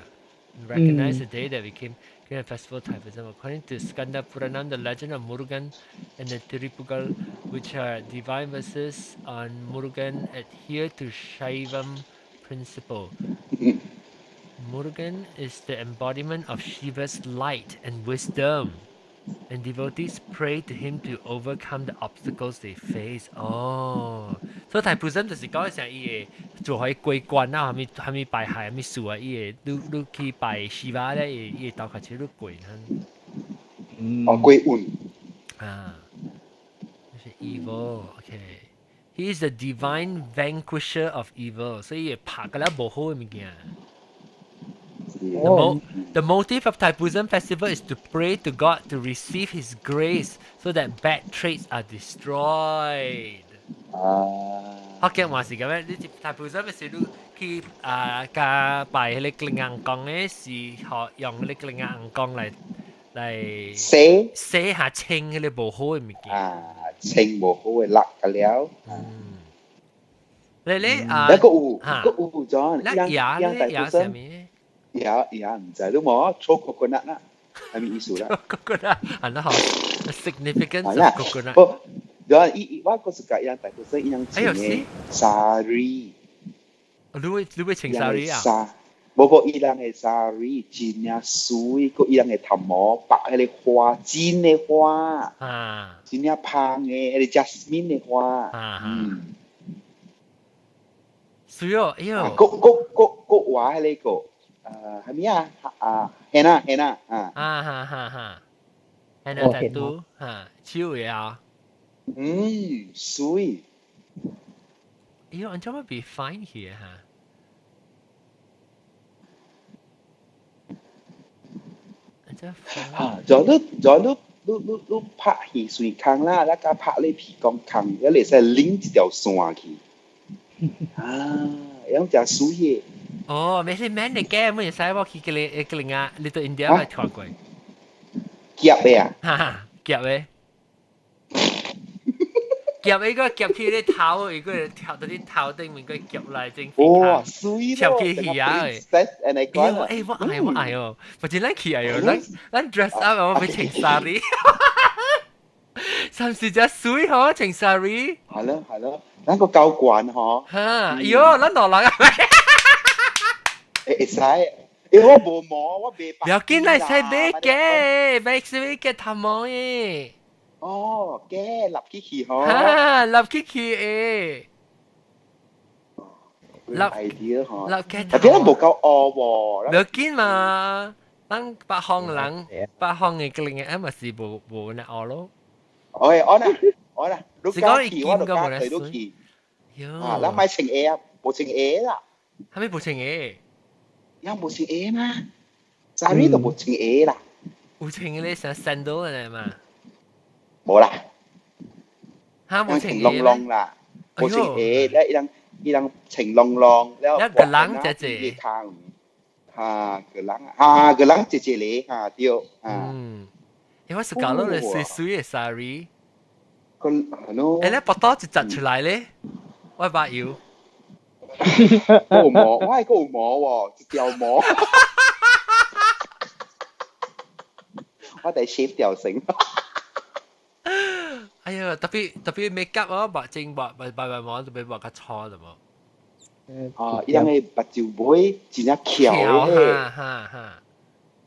Recognize the day that became a festival Thaipusam. According to Skanda Puranam, the legend of Murugan and the Tirupugal, which are divine verses on Murugan, adhere to Shaivam principle. Murugan is the embodiment of Shiva's light and wisdom, and devotees pray to him to overcome the obstacles they face. 哦，所以 Thaipusam 就是講成伊會做開過關啊，啥物啥物拜海，啥物事啊，伊會你你去拜 Shiva 咧，伊伊會兜較手你過。哦，過運。啊，就是 evil。Okay。He is the divine vanquisher of evil，所以拍個了無好的物件。The motive of Thaipusam festival is to pray to God to receive His grace so that bad traits are destroyed. 啊，福建話是咁樣，你 Thaipusam 是你去啊加拜彼個靈巖公的，是學用彼個靈巖公來來洗洗下清彼個無好的物件。啊，清無好的力個了。你你啊，一個有，個有咗，你牙咧牙啥物？也也毋知，你無搓 coconut 啦，係咩意思啦？coconut 啊，那好，significance of coconut。不，有伊我嗰時伊人大部分伊人穿的 sari。你會穿 sari 啊？紗，無無伊人的 sari 真正媠，閣伊人的頭毛白彼个花，真的花，真正芳的，彼个 jasmine 的花。嗯。媠哦，哎喲。閣閣閣閣畫彼个。係咪啊？啊，henna henna 啊。啊哈哈哈，henna tattoo 哈，手嘅啊。嗯，媠。喲，按怎麼被 fine 去哈？按怎嚇，就你就你你你你拍戲水空啦，咱甲拍你鼻孔空，一會使拎一條線去。啊，樣誠水的。哦，沒是免的嘅，沒使我去叫你叫你啊，你到印度咪看過？夾的啊？哈哈，夾的。夾一個夾去你頭，一個跳到你頭頂面，個夾來整。哇，水咯！跳起去啊！欸，我愛我愛哦，或者咱去愛哦，咱咱 dress up 我欲穿 sari。三時隻水嗬，穿 sari。係咯係咯，咱個夠慣嗬。哈，喲，咱落人啊！會使，欸，我無毛，我袂。不要緊，來使買嘅，買是買嘅頭毛嘅。哦，嘅立起去嗬。哈，立起去誒。立 idea 嗬。立嘅頭。特別無夠惡喎。不要緊嘛，咱北方人，北方嘅個人，嘛是無無那惡咯。哦，我啦，我啦，你加去我就加佢都去。啊，咱買穿鞋啊，無穿鞋啦。係咪無穿鞋？有無穿鞋嘛？啥物都無穿鞋啦。有穿咧，像 sandal 嘅嘛。無啦。嚇，無穿鞋啷啷啦，無穿鞋，咧伊人伊人穿啷啷，了個人姐姐。嚇，個人啊，個人姐姐咧，嚇對。嗯，因為是搞到你水水嘅 sari。個係咯。誒，你腹肚一紮出來咧，我把油。有毛，我係個有毛喎，一條毛。我哋 shape 條繩。哎呀，特別特別 make up 哦，目睛目白白毛特別目較粗的無。啊，伊人的目睭尾真正翹的。哈哈哈。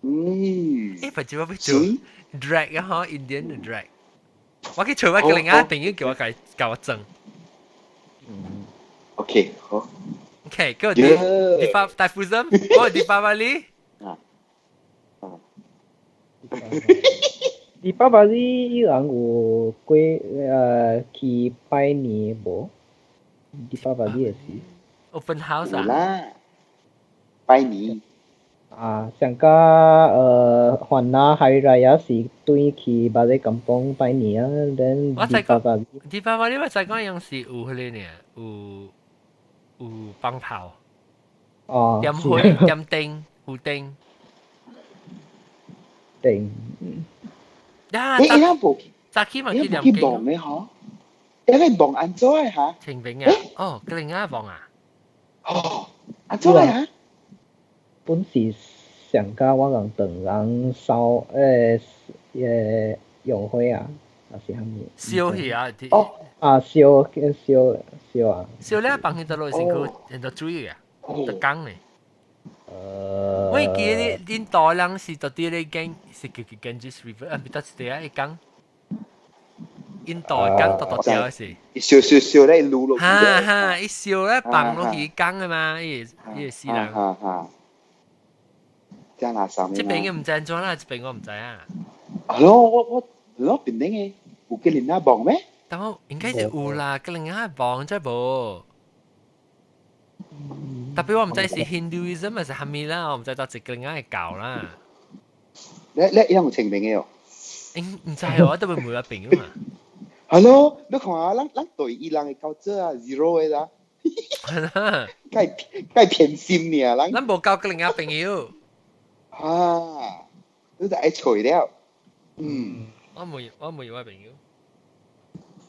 嗯。欸，目睭我欲做 drag 啊，嗬，Indian 的 drag。我去找我個另外朋友叫我共教我整。嗯。OK，好。 OK，個迪巴大富森，個迪巴巴利。啊。啊。迪巴巴利伊人有過去拜年無？迪巴巴利的是。 Open house 啊？啦。拜年。啊，上個番仔海來也是對去巴里甘榜拜年啊，then 迪巴巴利。迪巴巴利我知講樣是有彼個呢，有有放炮。哦。點火、點燈、有燈。燈。呀！欸，伊人無早起嘛去去望的吼，伊個望按怎的哈？清明啊！哦，個另外望啊！哦，按怎的哈？本是上加我共唐人燒用火啊，還是啥物？燒去啊！哦，啊燒燒燒啊！燒了放去倒落身軀，很多水啊，就講呢。我記得恁大人是到底咧講是叫叫 Ganges River，啊，唔得是第一講。印度講獨獨掉是。燒燒燒咧滷落去。哈哈，一燒咧放落去講的嘛，伊伊死人。哈哈。真垃圾。這邊嘅毋知按怎啦，這邊我毋知啊。啊咯，我我咯邊頂嘅有吉連仔望咩？但我應該是有啦，吉連仔望才無。特別我毋知是 Hinduism 還是啥物啦，我毋知到一個人會教啦。你你伊有清明嘅哦？應毋知哦，我都未問我朋友嘛。係咯，你看啊，咱咱對伊人嘅交做啊 zero 嘅啦。係啦。該該偏心爾，咱。咱無交吉連仔朋友。啊，你就愛揣了。嗯。我問我問我朋友。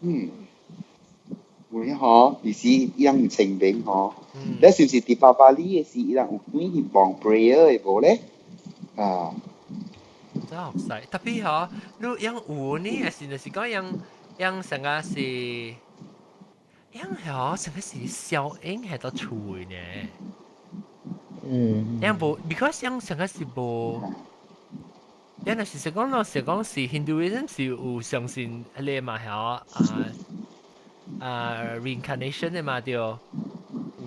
嗯。會嗬，其實伊人清明嗬，你是毋是佇巴巴里嘅時，伊人有轉去望 prayer 嘅無咧？啊。真學使，特別嗬，你樣有呢，還是就是講樣樣成個是，樣嗬成個是小英喺度厝呢。嗯。樣無，because 樣成個是無，樣若是講咯，是講是 Hinduism 是有相信彼個嘛，嗬啊。啊 reincarnation 的嘛對。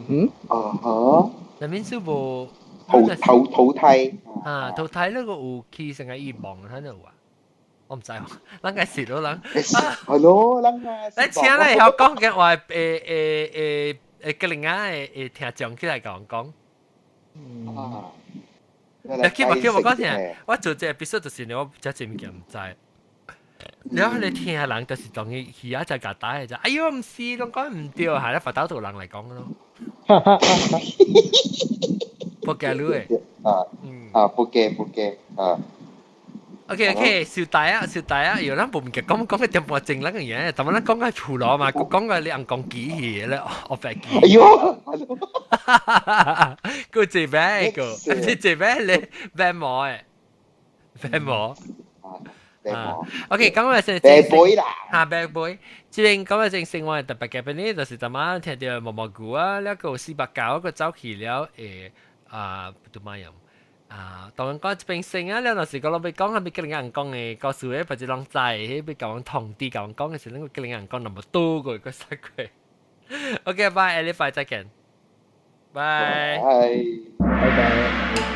嗯。啊哈。那面是無淘淘淘汰。啊，淘汰那個有去成個伊望睇到有啊？我毋知喎，咱該是咯，人。係咯，咱啊。你請來曉講嘅話，會會會個另外會聽眾起來講講。啊，你叫我叫我講聽，我做這 episode 就是我這這物件毋知。然後你聽人就是當伊魚仔就夾打嘅就，哎喲毋是，攏講毋對，係咧佛兜度人來講咯。不驚你嘅。啊，啊，不驚不驚啊。 OK，小弟啊，小弟啊，有咱無物件講講個點半鐘咱個嘢，但係咱講個厝羅嘛，講個你紅講機器咧，我白機。哎喲，個這邊個，這這邊咧白毛誒，白毛。啊，OK，咁我先白杯啦，嚇白杯。這邊咁啊正生活特別嘅邊呢，就是怎麼聽到毛毛菇啊，那個489個走去了啊，都買用。啊，當然講這邊生啊，了若是講攏欲講，係咪叫人講嘅故事咧，或者攏知，彼欲共阮通知，共阮講嘅時，咱叫人講那麼多個個細個。OK，拜，下禮拜再見。拜。拜拜。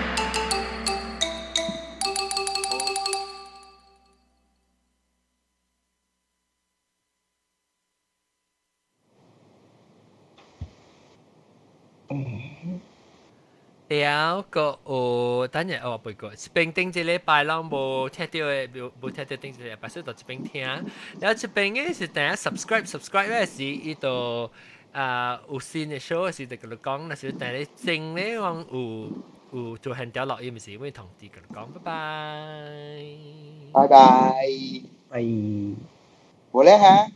了個有等下我背過，這邊頂一禮拜攏無聽著的，無聽著頂一禮拜，所以就這邊聽。了這邊的是等下 subscribe 的時，伊就啊有新的 show 時就共你講，若是等你整咧講有有做現條錄音時，會通知共你講。拜拜。拜拜。拜。我咧嚇。